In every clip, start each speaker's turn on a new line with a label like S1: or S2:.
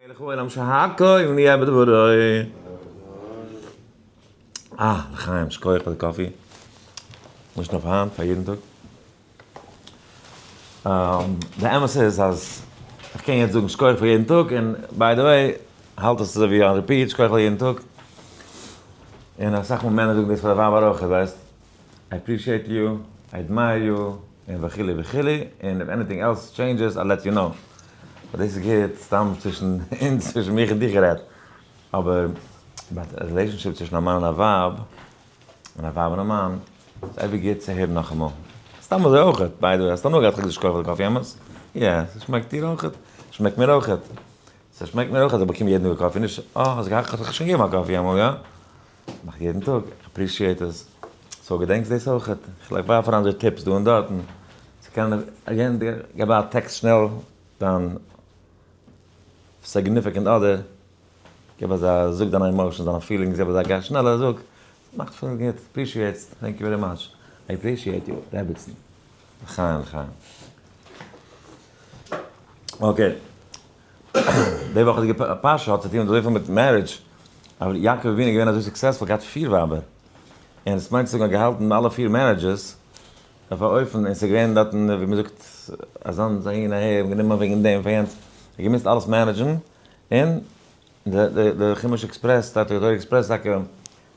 S1: מלך העולם שהכל נהיה בדברו. אה, לחיים, שכוח פאר די coffee. נישט נאר פאר היינט, פאר יעדן טאג. די אמת איז אז איך קען יעצט זאגן שכוח פאר יעדן טאג, און by the way האלט עס אזוי ווי א repeat, שכוח פאר יעדן טאג. און אסאך מאל מענער זאגן דאס פאר די ווייבער אויך, ווייסט, I appreciate you, I admire you, און וכו' וכו', און if anything else changes I let you know. But דאס איז גוט סתם צווישן אונז, צווישן מיך און דיך גערעדט. אבער but א relationship צווישן א מאן און א ווייב, און א ווייב און א מאן, איז אייביג גוט צו הערן נאכאמאל. סתם אזוי אויכעט, by the way, האסט הנאה געהאט כ'האב געזאגט שכוח פאר די coffee, אמת? יא, ס'שמעקט דיר אויכעט? שמעקט מיר אויכעט. ס'שמעקט מיר אויכעט, איך באקום יעדן טאג א coffee, נישט אה, האסט געהאט, כ'האב שוין געגעבן א coffee אמאל, יא? מאך יעדן טאג, איך appreciate עס. So געדענקסט דאס אויכעט? איך לייג ווייטער אנדערע tips דא און דארטן, צו קענען again געב א טעקסט שנעל דיין significant other, געב אזא זאג דיינע emotions דיינע feelings, געב אזא גיי שנעלער זאג, מאכט פיל גוט, appreciate סט, thank you very much, I appreciate you, רעביצן. לחיים לחיים. Okay. די וואכעדיגע פרשה האט צוטון אזויפיל מיט marriage, אבער יעקב אבינו איז געווען אזוי successful, געהאט פיר ווייבער, און עס מיינט צו זאגן ער האט געהאלטן אלע פיר marriages אויף א אופן, און עס איז געווען דארטן ווי מען זאגט אזאנס אהין אהער, גענומען וועגן דעם פאר יענץ, ער האט געמוזט אלעס manage ן, און די חומש express, די תורה express טאקע, עס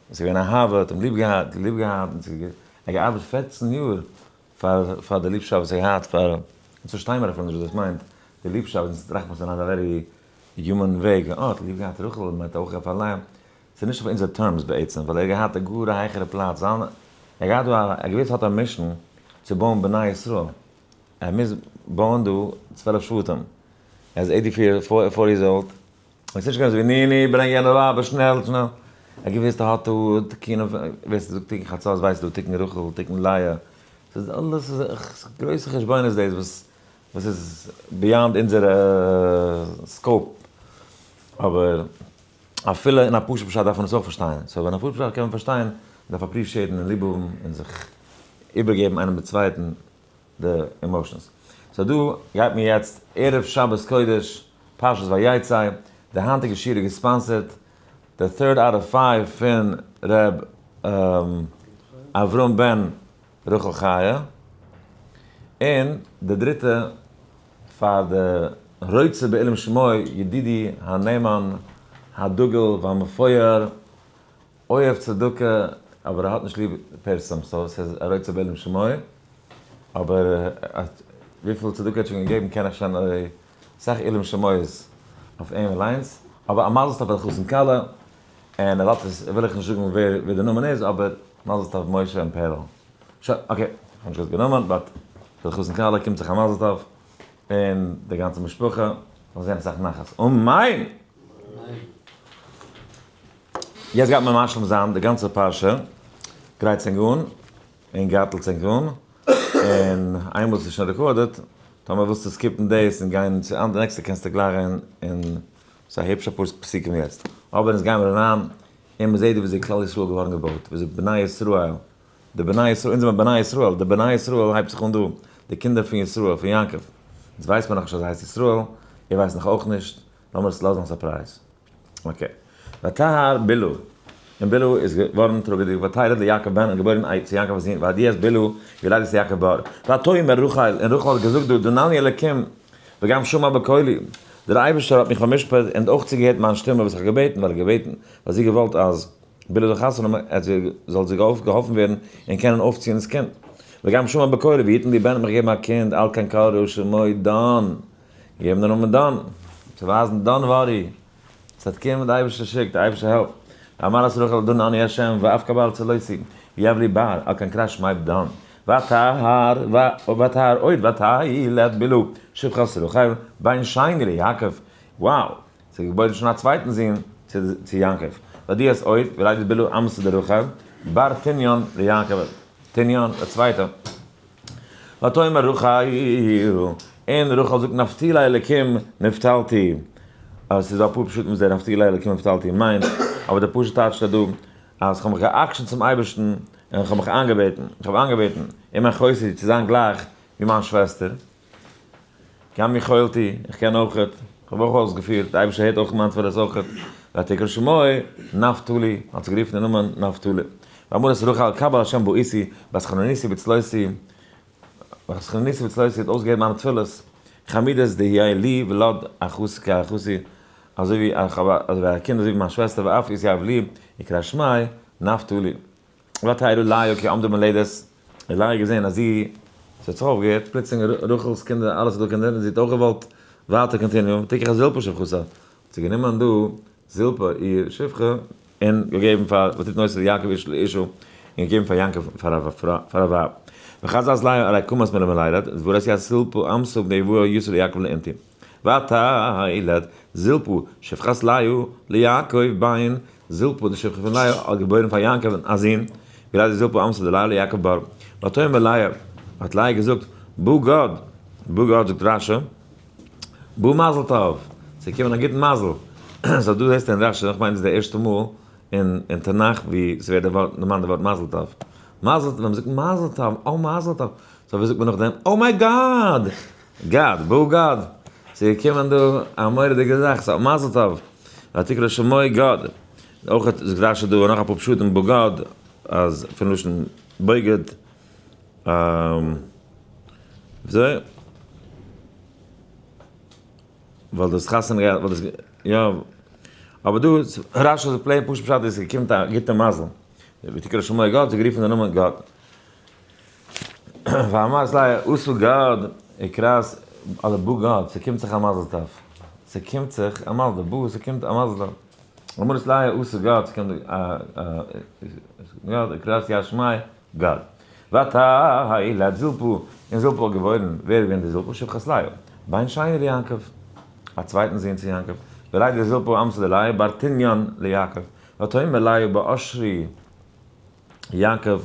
S1: איז געווען אהבה, האט אים ליב געהאט, ליב געהאט, ער האט געארבעט 14 יאר פאר די ליבשאפט וואס ער האט פאר, אונז פארשטיי מיר אפילו נישט וואס דאס מיינט, די ליבשאפט, אונז טראכט מיר ס'איז אין א very human וועג, אה, האט ליב געהאט רחל, מיינט אויך פאר לאה, ס'איז נישט אויף אונזער terms בעצם, ווייל ער האט געהאט א גאר א העכערע פלאץ, זיין, ער האט געהאט דא א, ער געוויס האט א mission צו בויען בני ישראל, ער מוז בויען דא 12 שבטים, ער איז 84 four years old, עס איז נישט געווען אזוי ווי ני ני ברענג יענע ווייבער שנעל שנעל, ער האט געוואוסט ער האט דא תיקונים, ווער ס'זאגט תיקון חצות ווייסט דא תיקון רחל תיקון לאה, ס'איז אלעס גרויסע חשבונות דאס וואס וואס איז beyond אונזערע scope, אבער אפילו אין א פשוט פשט דארף מען עס אויך פארשטיין, so אין א פשוט פשט קען מען פארשטיין, מען דארף appreciate ן און ליב האבן און זיך איבערגעבן איינעם די צווייטן די emotions. So דא גייט מיר יעצט ערב שבת קודש פרשת ויצא, די היינטיגע שיעור איז גע sponsored די third out of five פון ר' אברהם בן רחל חיה, און די דריטע פאר די רוצה בעילום שמו ידידי הנאמן הדגול והמפואר אוהב צדקה אבער ער האט נישט ליב פרסום so ס'איז א רוצה בעילום שמו אבער וויפיל צדקה ער האט שוין געגעבן קען איך שוין אסאך עילום שמות אויף אים אליינס אבער א מזל טוב פאר די חתן כלה און ער האט עס וויל איך נישט זאגן ווער ווער די נאמען איז אבער מזל טוב משה און פערל שוין okay איך האב נישט געזאגט די נאמען but פאר די חתן כלה קומט זיך א מזל טוב און די גאנצע משפחה זאל זען אסאך נחת אמן! יעצט גייט מען משלים זיין די גאנצע פרשה, גרייטס ענק אן, און גארטלטס ענק אן, און איינמאל ס'איז שוין recorded, טאמער ווילסטו skip ן דאס און גיין צו אנדערע נעקסטע קענסטו גלייך גיין און ס'איז א היבש אפאר פסוקים יעצט, אבער אונז גיימער אריין און מ'זעט דא וויאזוי כלל ישראל איז געווארן געבויט, וויאזוי בני ישראל, די בני ישראל, אונז זעמער בני ישראל, די בני ישראל הייבט זיך אן דא, די קינדער פון ישראל, פון יעקב, אונז ווייסט מען נאכנישט אז ער הייסט ישראל, ער ווייסט נאך אויך נישט, לאמיר עס לאזן א surprise. Okay. ותהר בלהה, און בלהה איז געווארן טראגעדיג, ותלד ליעקב בן, און געבוירן א צו יעקב א זון, והדיע את בלהה, וילדת יעקב בר. ותאמר רחל, און רחל האט געזאגט דא, דנני אלקים, וגם שמע בקולי, דער אייבערשטער האט מיך פאר'משפט און אויך צוגעהערט מיין שטימע וואס איך האב געבעטן, ווייל ער האט געבעטן, ווייל זי געוואלט אז בלהה זאל חתונה האבן, אז זי זאל זי געהאלפן ווערן און קענען אויפציען דאס קינד. וגם שמע בקולי, ויתן לי בן, און מיך געגעבן א קינד, על כן קראה שמו דן. געבן די נאמען דן, צו ווייזן don't worry, ס'וועט קומען די אייבערשטער שיקט, די אייבערשטער העלפט, ואמרת רחל דנני ה' ואף קבל צלותי ויהב לי בר על כן קרא שמו דן, ותהר ותהר עוד ותלד בלהה שפחת רחל בן שני ליעקב, wow, ס'איז געבוירן שוין א צווייטן זון צו יעקב, ותהי עוד וילדת בלהה אמתו דרחל בר תניון ליעקב, תניון די צווייטע. ותאמר רחל, און רחל זאגט נפתולי אלקים נפתלתי, אז ס'איז דא אפאר פשטים וואס דער נפתולי אלקים נפתלתי מיינט, אבער דער פשוט טייטש שטייט דא, אז כ'האב מיך גע'עקשנ'ט צום אייבערשטן, און כ'האב מיך איינגעבעטן, איך האב איינגעבעטן, עם אחותי צו זיין גלייך ווי מיין שוועסטער, גם יכולתי, איך קען אויכעט. כ'האב אויך אויסגעפירט, די אייבערשטער הערט אויך מיין תפילות אויך, ותקרא שמו נפתלי, האט זי גערופן די נאמען נפתלי. ואמרת רחל קבל השם בעותי, בתחנוניתי בצלותי, בתחנוניתי בצלותי האט אויסגעהערט מיינע תפילות, חמידת דהי' לי ולד אחותי כאחותי, אזוי ווי א קינד אזוי ווי מיין שוועסטער ואף יתיהב לי, יקרא שמי נפתלי. ותרא לאה כי עמדה מלדת, האט לאה געזען אז זי האט זיך אויפגעהערט, פלוצלינג רחל'ס קינדער, אלעס איז דא קינדער, און זי האט אויך געוואלט ווייטער continue, ותקח את זלפה שפחתה, האט זי גענומען דא זלפה איר שפחה, און געגעבן פאר ותתן אותה ליעקב איש לאשה, און געגעבן פאר יעקב פאר א ווייב. וחזת לאה הרי קמת מלמלדת, וראת ית זלפה אמתה בני יסר ליעקב לאנתי. ותלד זלפה שפחת לאה ליעקב בן, זלפה די שפחה פון לאה האט געבוירן פאר יעקב א זון, וילדה זלפה אמתה דלאה ליעקב בר. ותאמר לאה, האט לאה געזאגט, בא גד, בא גד זאגט רשי, בא מזל טוב, ס'איז געקומען א גוטן מזל. so דא זעסטו אין רשי, איך מיין דאס איז די ערשטע מאל אין תנך ווי ס'ווערט דערמאנט די ווארט מזל טוב. מזל טוב, ווען מ'זאגט מזל טוב, oh מזל טוב, so ווי זאגט מען נאכדעם? oh my God! גד, בא גד! ס'איז געקומען דא א מורא'דיגע זאך, so מזל טוב! ותקרא שמו גד. אויך זאגט רשי דא נאך אפאר פשטים בא גד, אז פון לשון בוגד, וויאזוי? ווייל דאס חתונה געהאט, ווייל דאס, יא, אבער דא רשי זאגט plain פשוט פשט איז ס'קומט א גוטע מזל. ותקרא שמו גד, זי האט גערופן די נאמען גד. ואמרת לאה אתא גד יקראת אדער בא גד, ס'קומט זיך א מזל טוב. ס'קומט זיך א מזל, בא, ס'קומט א מזל טוב. ואמרת לאה אתא גד, ס'קומט א גד, יקראת ית שמיה גד. ותלד זלפה, און זלפה האט געבוירן, ווער איז געווען די זלפה? שפחת לאה, בן שני ליעקב, א צווייטן זון צו יעקב, ולידה זלפה אמתה דלאה בר תניון ליעקב, ותאמר לאה באשרי יעקב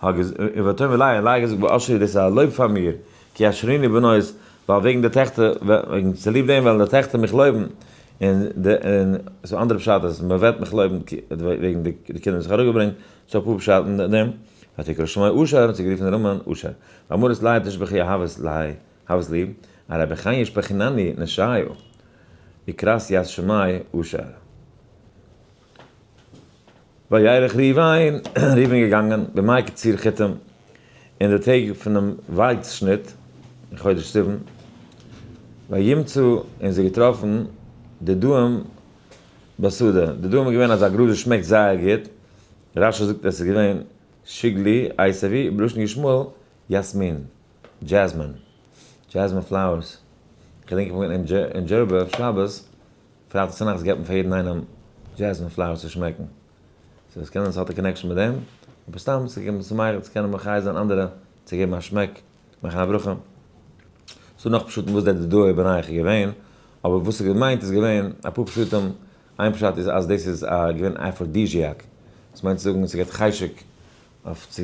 S1: האט געזאגט, ותאמר לאה, און לאה געזאגט באשרי דאס איז א לויב פאר מיר, כי יאשרוני בנות, ווייל וועגן די טעכטער, וועגן צוליב דעם וועלן די טעכטער מיך לויבן, און די, און ס'איז אנדערע פשט אז מען וועט מיך לויבן וועגן די קינדער וואס איך האב אראפגעברענגט, ס'איז אפאר פשטים אין דעם, ותקרא שמו אשר, האט זי גערופן די נאמען אשר, ואמרת לאה תשבחי אהבת לאה, אהבת לי, הרי בכן ישבחינני נשיו, יקראת ית שמי אשר. וילך ראובן, ראובן איז געגאנגען, בימי קציר חיטים, אין די טעג פונעם ווייץ שניט, אין חודש סיוון, וימצא, און זיי געטראפן, דודאים בשדה, דודאים איז געווען אזא גראז וואס שמעקט זייער גוט, רשי זאגט עס איז געווען שגלי עשבי, בלשון ישמעאל, יאסמין, jasmine, jasmine flowers, כ'געדענק איך בין געווען אין דזשערבע אויף שבת, פרייטאג צונאכטס געבט מען פאר יעדן איינעם jasmine flowers צו שמעקן. so עס קען זיין ס'האט א connection מיט דעם, אבער סתם צו געבן שמח צו קענען מחיה זיין אנדערע, צו געבן א שמעק, מאכן א ברכה. ס'דא נאך פשטים וואס דער דודאי בנייך איז געווען, אבער וואס ס'איז געמיינט איז געווען אפאר פשטים, איין פשט איז אז דאס איז א געווען aphrodisiac, דאס מיינט צו זאגן ס'געבט חשק אויף צו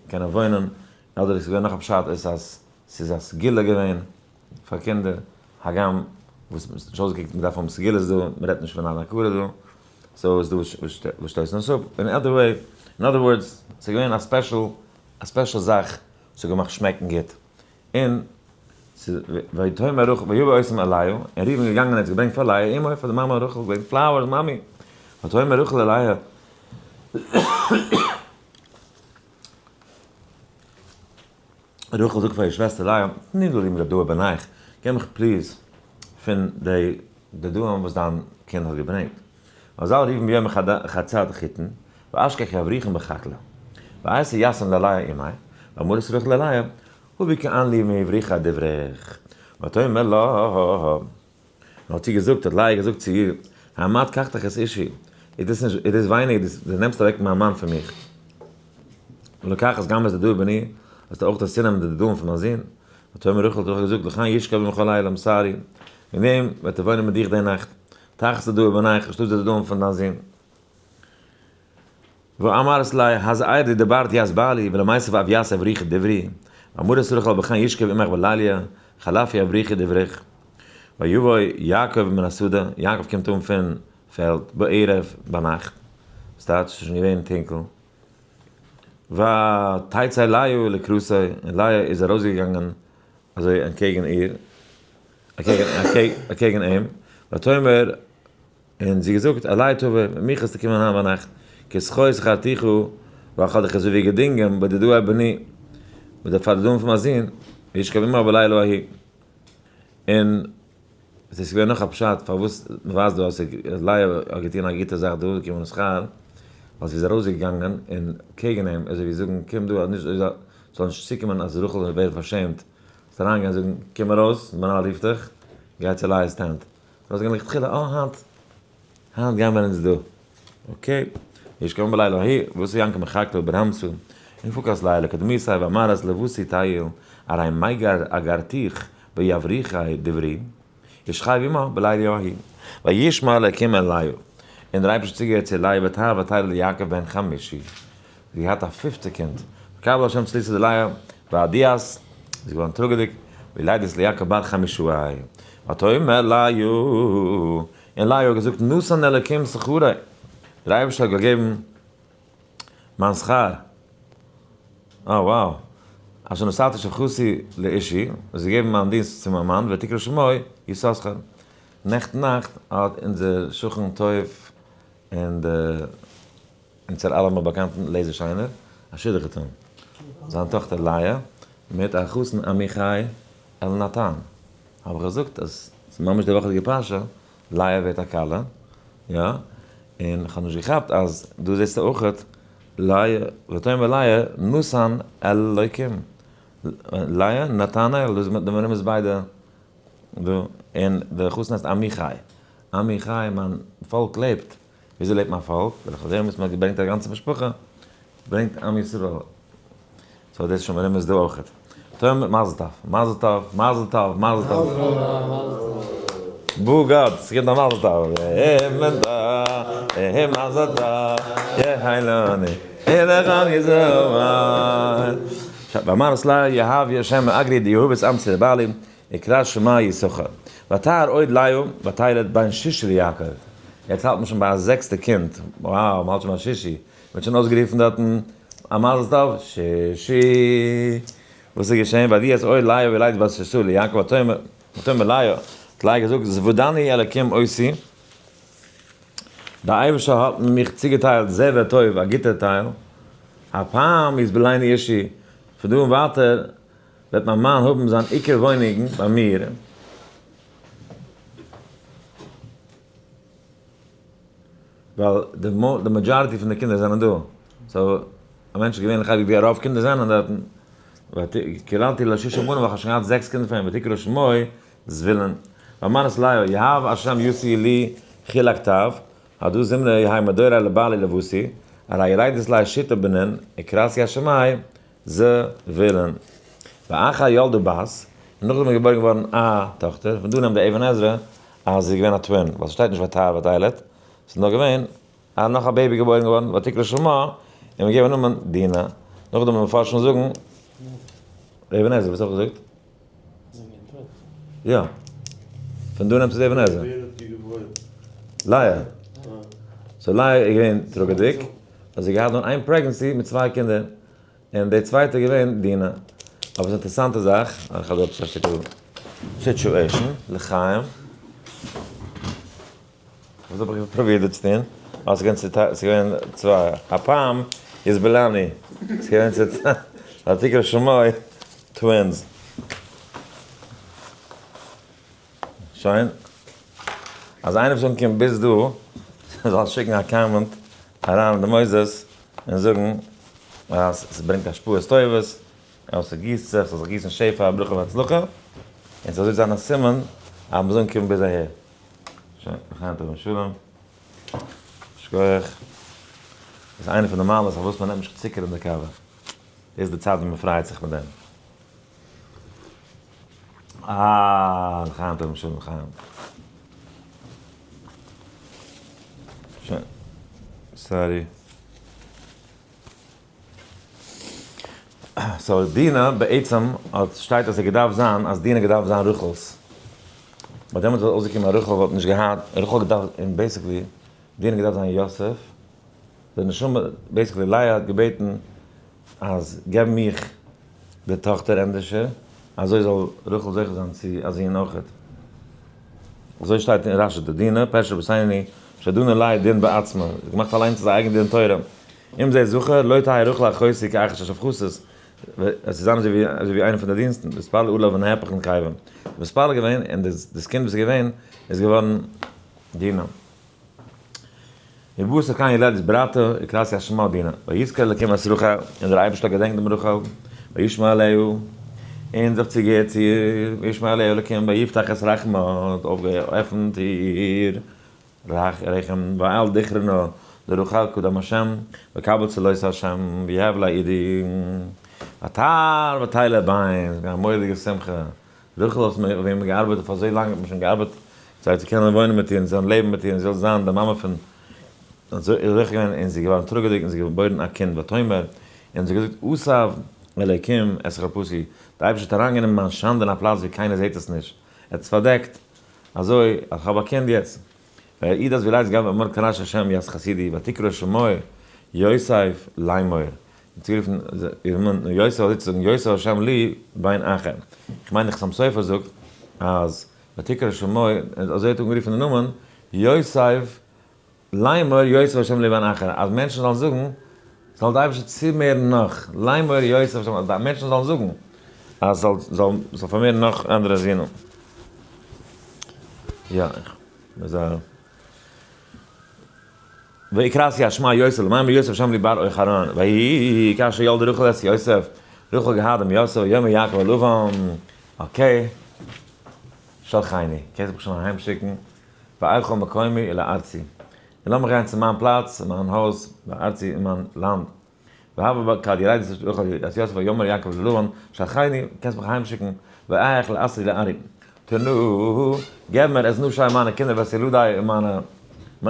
S1: קענען וואוינען, אדער איז געווען נאך א פשט איז אז ס'איז א סגולה געווען פאר קינדער, הגם וואס מ'האט נישט אויסגעקוקט מ'דארף האבן סגולות דא, מ'רעדט נישט פון אן הכרה דא, so איז דא וואס שטויסן עס אפ, אין other way, in other words, ס'איז געווען א special, א special זאך וואס האט געמאכט שמעקן גוט, און ס'איז ותאמר רחל ויבא אותם אל לאה, און ראובן איז געגאנגען און האט עס געברענגט פאר לאה אמו, פאר די מאמע רחל, געברענגט flowers, מאמי, ותאמר רחל אל לאה. רחל זאגט פאר איר שוועסטער לאה, תני לי מדודאי בנך, געב מיך please פון די דודאים וואס דיין קינד האט געברענגט. ואזל ראובן ביום חצד חיטין, ואשכח יבריחן בחקלא. ואייתי יתהון ללאה אמיה, ואמרת רחל ללאה, הבי כען לי מבריחי דבריך. ותאמר לה, און האט זי געזאגט, האט לאה געזאגט צו איר, המעט קחתך את אישי, איז דאס נישט, איז דאס ווייניג, דו נעמסט אוועק מיין מאן פון מיך. ולקחת גם את דודאי בני, האסטו אויך דאס צונעמען די דודאים פון מיין זון. ותאמר רחל האט רחל געזאגט, לכן ישכב עמך הלילה, I'm sorry, וועגן דעם וועט ער וואוינען מיט דיך די נאכט, תחת דודאי בנך, אנשטאט די דודאים פון דיין זון. ואמרת לאה, הזהרי דברתי ית בעלי, ולמיסב אף ית אבריכי דברי, ואמרת רחל בכן ישכב עמך בליליא, חלפי אבריכי דבריך. ויבוא יעקב מן השדה, יעקב קומט אן פון פעלד, בערב, ביינאכט, ס'טייטש ס'איז שוין געווען טונקל, ותצא לאה לקראתו, און לאה איז ארויסגעגאנגען אזוי אנטקעגן איר, אקעגן אים. ותאמר, און זי געזאגט, אלי תבוא, מיט מיך וועסטו קומען היינט ביינאכט, כי שכור שכרתיך, ווייל כ'האב דיך אזוי ווי געדינגען, בדודאי בני, מיט די פאר די דאמען פון מיין זון, וישכב עמה בלילה ההוא. און עס איז געווען נאך א פשט פארוואס מ'ווייזט דא אז לאה האט געטון א גוטע זאך דא, געקומען שכר, ווייל זי איז ארויסגעגאנגען און קעגן אים, אזוי ווי זאגן קום דא אז נישט זאל נישט צוקומען אז רחל זאל ווערן פארשעמט, זאל אריינגיין זאגן קום ארויס, מנהל רופט דיך, גיי צו לאה'ס tent. ארויסגיין לכתחילה, אה היינט, היינט גייען מיר אונז דא. okay, וישכב עמה בלילה ההוא, וישא יעקב מחקו ברהמסו, און פקס לילה קדמיסי ואמרת לבוסי תיל, ארי מגר אגרתיך ויבריחי דברי, ישכב עמה בלילה ההוא. וישמע אלקים אל לאה, און דער אייבערשטער האט צוגעהערט צו לאה ותהר ותלד ליעקב בן חמישי, זי האט געהאט א פיפטע קינד, ותקבל השם צליסא דלאה והדיעת, זי איז געווארן טראגעדיג, וילדת ליעקב בר חמישאי, ותאמר לאה, און לאה האט געזאגט נתן אלקים שכרי, דער אייבערשטער האט געגעבן מיין שכר, אה wow, אשר נתתי שפחתי לאישי, האסט געגעבן מיין דינסט צו מיין מאן, ותקרא שמו יששכר. נעכטן נאכט האט אונזער שכן טוב און די אונזער אלעמען באקאנטן לעזער שיינער א שידוך געטאן זיין טאכטער לאה מיט א חתן עמיחי אלנתן, האב איך געזאגט אז ס'איז ממש די וואכעדיגע פרשה, לאה ווערט א כלה, יא, און כ'האב נישט געכאפט אז דא זעסטו אויכעט לאה, ותאמר לאה נתן אלוקים, לאה נתן אל, דאס איז די מרומז ביידע דא, און די חתן הייסט עמיחי, עמיחי מיין פאלק לעבט, וויאזוי לעבט מיין פאלק? דורך דעם וואס מען האט געברענגט א גאנצע משפחה, ברענגט עם ישראל, so דאס איז שוין מרומז דא אויכעט. תאמר מזל טוב, מזל טוב, מזל טוב, מזל טוב. בו גאט, ס'קומט א מזל טוב. מזל טוב, יהיילוני, ילך ישראל. ואמרת לה יהב השם מאגרי דיהובת עם צרבלים, יקרא שמה יששכר. ותהר עוד לאה ותלד בן שישי ליעקב. יעצט האלט מען שוין ביי א זעקסטע קינד. wow, מ'האלט שוין ביי שישי. מ'האט שוין אויסגערופן דארטן א מזל טוב, שישי. וואס איז געשען? ותהי עוד לאה וילדת בת שסה ליעקב ותאמר ותאמר לאה, האט לאה געזאגט, זבדני אלקים אותי, דער אייבערשטער האט מיך צוגעטיילט זה וטוב, א גוטער טייל, הפעם יזבלני אישי, פון דא און ווייטער וועט מיין מאן האבן זיין עיקר וואוינונג ביי מיר. ווייל די majority פון די קינדער זענען דא, so א מענטש איז געווענליך אייביג ווי א רוב קינדער זענען דארטן, וקללתי לשישה בנים ווייל איך האב שוין געהאט זעקס קינדער פון אים, ותקרא שמו זבולון, ואמרת לאה יהב השם יוסי לי חיל הכתב, הדא זמנה יהי מדורי לבעלי לבוסי, הרי ילדת לי שיתא בנין, וקראתי השמי זבולון. ואחר ילדה בת, און נאכדעם איז געבוירן געווארן א טאכטער, פון דא נעמט די אבן עזרא אז זי איז געווען א twin, ווייל ס'שטייט נישט ותהר ותלד, ס'איז נאר געווען א נאך א baby געבוירן געווארן ותקרא שמה, און מ'געבן א נאמען דינה, נאכדעם ווען מפרשים זאגן, די אבן עזרא וואס האב איך געזאגט? יא. פון דא נעמט עס די אבן עזרא. לאה. so לאה איז געווען טראגעדיג, אז זי האט געהאט נאר איין pregnancy מיט צוויי קינדער. און די צווייטע איז געווען דינה. אבער ס'איז אינטערעסאנטע זאך, איך האב דא עפעס א שטיקל situation, לחיים. וואס האב איך פרובירט דא צו טון? אה, ס'איז געווען צוטיילט, ס'איז געווען צוויי. הפעם איז בלעני. ס'איז געווען צוטיילט. ותקרא שמו twins. שוין. אז איינער וואס איז אנגעקומען ביז דא, זאל שיקן א comment אריין אין די מוסדות און זאגן אז ס'ברענגט השפעות טובות, אז ס'גיסט זיך, ס'זאל זיך גיסן שפע, ברכה והצלחה, און ס'זאל אזוי זיין א סימן אז מ'איז אנגעקומען ביז אהער. שוין, לחיים טובים שלום. שכוח. דאס איז איינע פון די מעלות פארוואס מ'נעמט נישט צוקער אין די קאווע. דאס איז די צייט ווען מ'פרייט זיך מיט דעם. אה, לחיים טובים שלום לחיים. שוין. sorry. so דינה בעצם האט שטייט אז ער געדארפט זיין אז דינה געדארפט זיין רחל'ס. ביי דעמאלטס וואלט אויסגעקומען אז רחל וואלט נישט געהאט, רחל געדארפט און basically דינה געדארפט זיין יוסף. די נשמה basically לאה האט געבעטן אז געב מיך די טאכטער ענדערשער, אזוי זאל רחל זוכה זיין צו א זון אויכעט. אזוי שטייט אין רשי דדינה, פרשת רבותינו, שדנה ליה דין בעצמה, זי האט געמאכט אליינס אזא אייגענע דין תורה. אם זה זכר, לא תהא רחל אחותי כאחת השפחות, עס איז זיין אזוי ווי איינע פון די דינסטן, מתפלל עליו ונהפך לנקבה. מתפלל געווען און דאס קינד וואס איז געווען איז געווארן דינה. ובשר כן ילדת ברתא וקראתי השמה דינה. ויזכר אלקים את רחל, און דער אייבערשטער האט געדענקט דעם רחל, וישמע אליה, און זיך צוגעהערט צו איר, וישמע אליה אלקים ויפתח את רחמה, האט אויפגעעפנט איר רחם, ואל דכרנה לרחל קדם השם, וקבל צלות השם, ויהב לה אידי. ותער ותלד בן, ס'איז געווען א מורא'דיגע שמחה, רחל האט מיט וועם געארבעט אויף אזוי לאנג האט מען שוין געארבעט זיי צו קענען וואוינען מיט איר און זיין לעבן מיט איר און זי זאל זיין די מאמע פון אזוי איז זוכה געווען און זי איז געווארן טראגעדיג און זי האט געבוירן א קינד ותאמר און זי האט געזאגט אסף אלוקים את חרפתי די אייבערשטער האט אריינגענומען מיין שאנדע אין א פלאץ ווי קיינער זעט עס נישט ער האט עס פארדעקט אזוי אז כ'האב א קינד יעצט ויעיד אז וילייז גב אמר קרש השם יעש חסידי ותקרא שמו יוסף לאמור און צוגערופן איר נאמען יוסף אזוי צו זאגן יוסף השם לי בן אחר. איך מיין די חתם סופר זאגט אז ותקרא שמו אזוי האט אנגערופן די נאמען יוסף לאמור יוסף השם לי בן אחר אז מענטשן זאלן זאגן זאל די אייבערשטער צומערן נאך לאמור יוסף השם אז די מענטשן זאלן זאגן אז זאל זאל זאל פארמערן נאך אנדערע זינען. יא איך בין זייער. ויקרא השמה יוסף למען יוסף שם לי בר אוי חרן ויהי כאשר ילדה רחל את יוסף רחל געהאט דעם יוסף ויאמר יעקב אל לבן okay שלחני קענסט מיך שוין אהיים שיקן ואלכה מקומי אל ארצי און לאמיך גיין צו מיין פלאץ צו מיין הויז וארצי אין מיין לאנד והבה כד ילדת רחל את יוסף ויאמר יעקב אל לבן שלחני קענסט מיך אהיים שיקן ואלך לעשי לארי תנה געב מיר את נשי מיינע קינדער ואת ילדי און מיינע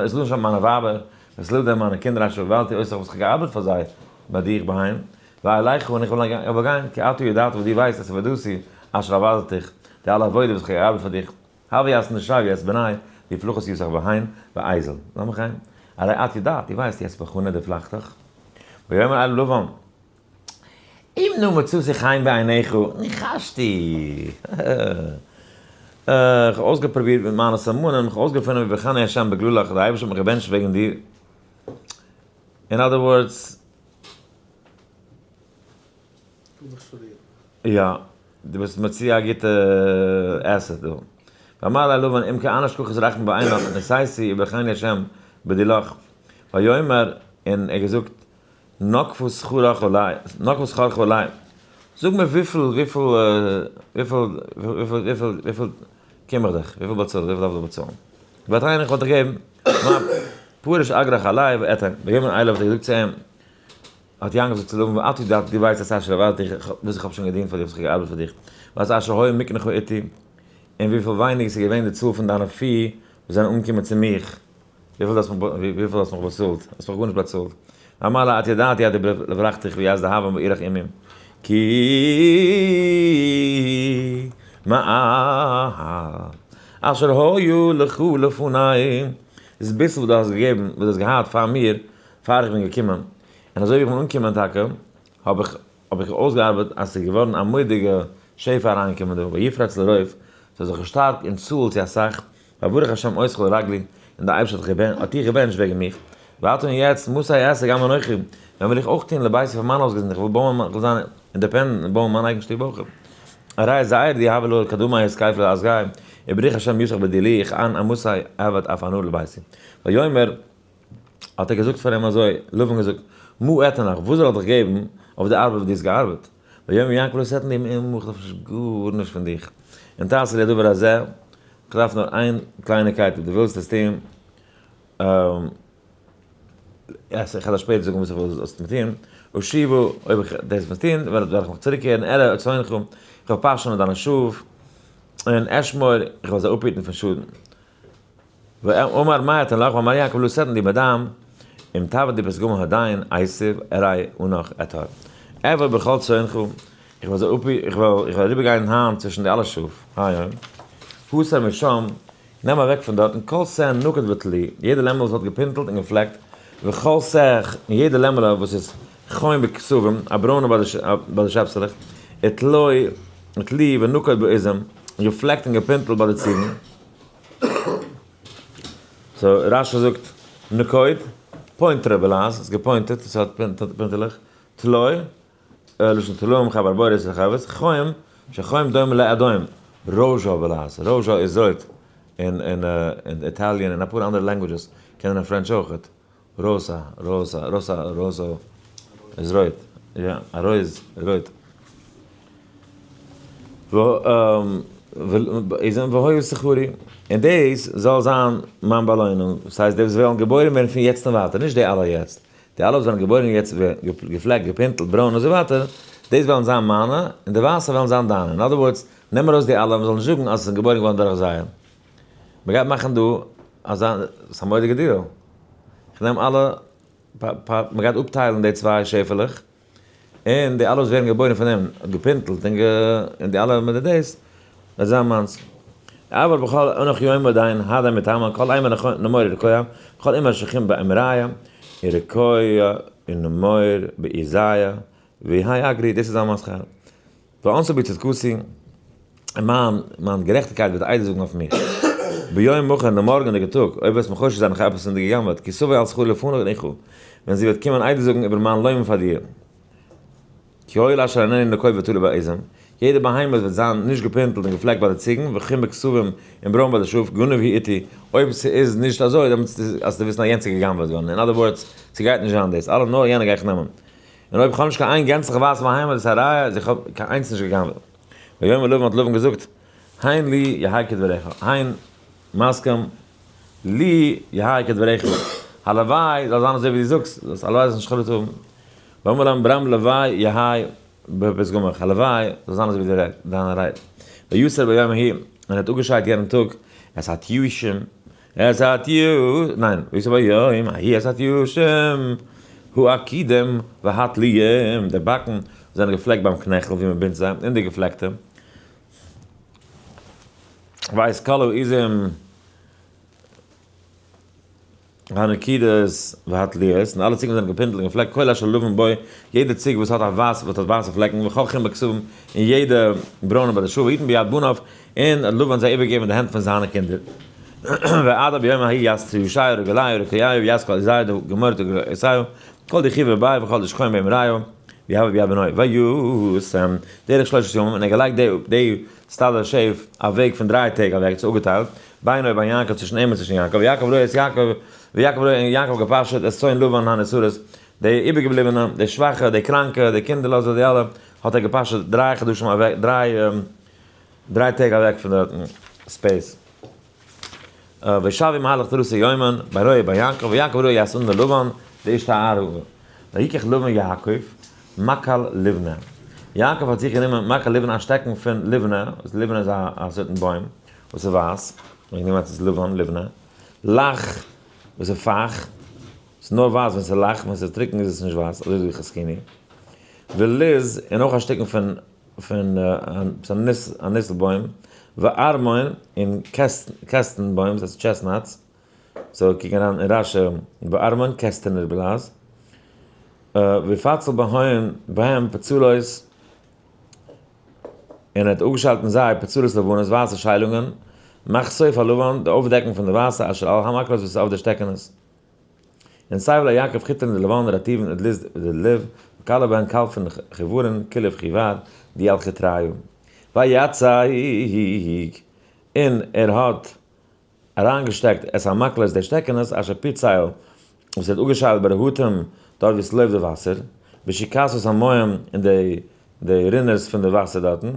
S1: את נשי מיינע ווייבער ואת ילדי מיינע קינדער אשר עבדתי אותך וואס איך האב געארבעט פאר זיי ביי דיך בהן ואלכה און איך וועל גיין כי אתה ידעת וואס דו ווייסט את עבודתי אשר עבדתיך די אלע עבודה וואס איך האב געארבעט פאר דיך הבה את נשי ואת בני ויפלחות יוסך בהן ואזל לאמיך גיין הרי את יודעת דו ווייסט את בחנה דפלחתך ויאמר אל לבן אם נא מצאתי חן בעיניך, ניחשתי! איך האב אויסגעפרובירט מיט מיינע סימנים, איך האב אויסגעפונען ווי ברכני השם בגללך, דער אייבערשטער האט מיך געבענטשט וועגן דיר. In other words, יא, דו ביסט מציע א גוטע asset דא. ואמר אלי לבן אם כן אנא שכחת רחמים בעיניך, נשאתי וברכני השם בדילך. ויאמר, און ער האט געזאגט, נקבה שכרך עלי, נקבה שכרך עלי, זאג מיר וויפיל, וויפיל, וויפיל, וויפיל, וויפיל, וויפיל קום איך דיך, וויפיל באצאל, וויפיל דארף איך באצאלן? ואתן איך וועל דיך געבן, מה פרש אגרך עלי ואתן, ויאמר אליו האט ער געזאגט צו אים, האט יעקב געזאגט צו לבן, ואתה ידעת, דו ווייסט את אשר עבדתי, וואס איך האב שוין געדינט פאר דיר, וואס איך האב געארבעט פאר דיך, ואת אשר היה מקנך איתי, און וויפיל ווייניג עס איז געווען די צאל פון דיינע פי וואס זענען אנגעקומען צו מיך. וויפיל האסט וויפיל האסט מיך באצאלט? האסט מיך גארנישט באצאלט. אמר לה את ידעת יד לברכתיך ויעש דהבה בעירך עמים כי מעט אשר היו לך לפני דאס ביסל וואס דו האסט געגעבן וואס דו האסט געהאט פאר מיר פאר איך בין געקומען און אזוי ווי איך בין אנגעקומען טאקע האב איך האב איך אויסגעארבעט אז ס'איז געווארן א מורא'דיגע שפע אריינגעקומען דא ויפרץ לרוב ס'האט זיך געשטארקט אין צאל צו אסאך ויברך השם אותך לרגלי, און דער אייבערשטער האט דיך געבענטשט וועגן מיך, ועתה און יעצט, מתי אעשה גם אנכי, ווען וועל איך אויך טון לביתי פאר מיין הויזגעזינד, איך וויל בויען, איך וויל זיין independent און בויען מיין אייגן שטוב אויך. הרי זעיר די הוה ליה קדמאי אתכפיא לאסגי, ובריך השם יוסך בדילי, איך אן אמתי אעבד אף אנא לביתי. ויאמר, האט ער געזאגט פאר אים אזוי, לבן געזאגט, מה אתן לך, וואס זאל איך דיך געבן אויף די ארבעט וואס דו האסט געארבעט? ויאמר יעקב לא תתן לי מאומה, איך דארף נישט גארנישט פון דיך, אם תעשה לי הדבר הזה, איך דארף נאר איין קלייניקייט אויב דו ווילסט עס טון, איך וועל דיר שפעטער זאגן וואס איך וויל זאלסט מיר טון, אשיבה, אויב איך דאס וועסט טון, וועל איך מיך צוריקקערן, ארעה את צאנך, איך וועל פאשענען דיינע שאף, און אשמור, איך וועל זיי אפהיטן פון שאדן. ואמר מה אתן לך, ואמר יעקב לא תתן לי מאדם, אם תעבד לי פתגמי הדיין, עשו, ארעה אנך אטהר. אעבור בכל צאנך, איך וועל זיי אפ, איך וועל, איך וועל אריבערגיין היינט צווישן די אלע שאף, היום, הסר משם, נעם אוועק פון דארטן, כל שה נקוד וטלוי, יעדע לעמעלע וואס האט געפינטלט און געפלעקט, וכל שה, און יעדע לעמעלע וואס איז חום בכשבים, א ברוינע ביי די, ביי די שעפסעלעך, וטלוי, וטלוי ונקוד בעזים, און געפלעקט און געפינטלט ביי די ציגן. So רשי זאגט נקוד, פוינטער בלעז, איז געפוינטעט, עס האט פינטעלעך, תלוי, לשון תלוים חברבורת רחבות, חוים, שחוים דומה לאדום, rosa בלעז, rosa איז רויט, אין Italian און אפאר אנדערע languages, קענען אין French אויכעט, rosa, rosa, rosa, rosa איז רויט, יא, א rose איז רויט. והיה שכרי, און דאס זאל זיין מיין באלוינונג, דאס הייסט די וואס וועלן געבוירן ווערן פון יעצט און ווייטער, נישט די אלע יעצט, די אלע וואס וועלן געבוירן יעצט געפלעקט, געפינטלט, ברוין און אזוי ווייטער, דאס וועלן זיין מיינע, און די ווייסע וועלן זיין דיינע. In other words, נעם ארויס די אלע, מען זאל נישט זאגן אז עס איז געבוירן געווארן דורך זיי. מען גייט מאכן דא אזא, ס'איז א מורא'דיגע deal. איך נעם אלע, מען גייט אפטיילן די צוויי שעפעלעך, און די אלע וואס ווערן געבוירן פון דעם, געפינטלט און די אלע מיט די דאס, וועט זיין מיינס. אבל בכל אנך יומא דיין הדי מטעמא כל אימא נמור רקויה, כל אימא שכין באמריה, רקויה און נמור באיזיה, והי אגרי, דאס איז זיין מיין שכר. ואנסה בי צדקתי, און מיין מיין גערעכטיגקייט וועט עדות זאגן אויף מיר. ביום מחר, אין די מארגענדיגע טאג, אויב וועסט מיך חושד זיין איך האב עפעס אין דיר גע'גנב'עט, כי תבוא על שכרי לפניך, ווען זי וועט קומען עדות זאגן איבער מיין לויבן פאר דיר. כי הואיל אשר איננו נקוב ותלוי בעזים, יעדע בהמה וועט זיין נישט געפינטלט און געפלעקט ביי די ציגן, וכן בכשבים און ברוין ביי די שאף, גנוב הוא איתי, אויב ס'איז נישט אזוי, דעמאלטס האסטו וויסן אז יענץ איז גע'גנב'עט געווארן, in other words, ס'גייט נישט זיין דאס, אלע נאר יענע גיי איך נעמען. און אויב כ'האב נישט קיין איין גענצליך ווייסע בהמה דאס איז א ראיה אז איך האב קיין איינס נישט גע'גנב'עט. ויאמר לבן האט לבן געזאגט, הן לי יהא כדבריך, הן מסכים לי יהא כדבריך, הלוואי זאל זיין אזוי ווי דו זאגסט, זאלסט הלוואי זאלסט נישט חרטה האבן. ויאמר לבן ברם לוואי יהא בפתגמיך, הלוואי זאל זיין אזוי ווי דיינע רייד. ויסר ביום ההוא, און ער האט אפגעשיידט יענעם טאג, את התיישים, את התיו, ניין, ויסר ביום ההוא את התיישים, העקודים והתלויים, די באקן זענען געפלעקט ביים קנעכל ווי מען בינדט זיי, און די געפלעקטע. ואת כל העזים הנקודות והתלויות, און אלע ציגן זענען געפינטלט און געפלעקט, כל אשר לבן בו, יעדע ציג וואס האט א ווייס, וואס האט ווייסע פלעקן, וכל חום בכשבים, און יעדע ברוינע ביי די שאף, ויתן ביד בניו, און לבן האט זיי איבערגעגעבן אין די הענט פון זיינע קינדער. ועד ביום ההוא יעש ישעי' רגליו רקיעיו יעש כל איזיו די גמרא די כל דכי' וביי וכל דשכוין באמריו ויהבה ביד בנוי ויושם דרך שלושת ימים און ער געלייגט די די סטאדע שעף א וועג פון 3 טעג אוועק צו אפגעטיילט בינו ובין יעקב צווישן אים און צווישן יעקב ויעקב רואה את יעקב ויעקב רואה און יעקב געפאשעט את צאן לבן הנשרות די איבערגעבליבענע די שוואכע די קראנקע די קינדערלאזע די אלע האט ער געפאשעט 3 חדשים אוועק 3 טעג אוועק פון דארטן space. ושבי מהלך תרסי יומן, ביי רועי ביי יעקב, ויעקב רועי יעשון ללבן, דאיש תארו. ויקח לבן יעקב, מקל לבנה. יעקב האט זיך גענומען מקל לבנה א שטעקן פון לבנה, וואס לבנה איז א certain בוים, וואס איז ווייס, וועגן דעם הייסט עס לבן, לבנה. לח, וואס איז פייכט, ס'איז נאר ווייס ווען ס'איז לח, ווען ס'איז טרוקן איז עס נישט ווייס, אזוי זאגט חזקוני. ולוז, און אויך א שטיקן פון א ניסל בוים, וארמון, און קעסטן בוים, דאס הייסט chestnuts, so קוק אריין אין רש"י, וארמון קעסטענער בלעז, ויפצל בהם פצולות, און ער האט אפגעשאלטן זיי פצולות לבנות, ווייסע שיילונגען, מחשוף הלבן, די אויפדעקונג פון די ווייסע, אשר על המקלות וואס איז אויף די שטעקענעס. און סיי ווייל יעקב חיטרן די לבן רטיבן אדליז די לב, וכלה בהן קלפן חיוורן כלב חיוור, די על חטריו. ויצא און ער האט אריינגעשטעקט את המקלות די שטעקענעס אשר פיצל, וואס ער האט אפגעשיילט ברהטים דארט ווי עס לויפט די וואסער, בשיקסות המים אין די רינערס פון די וואסער דארטן,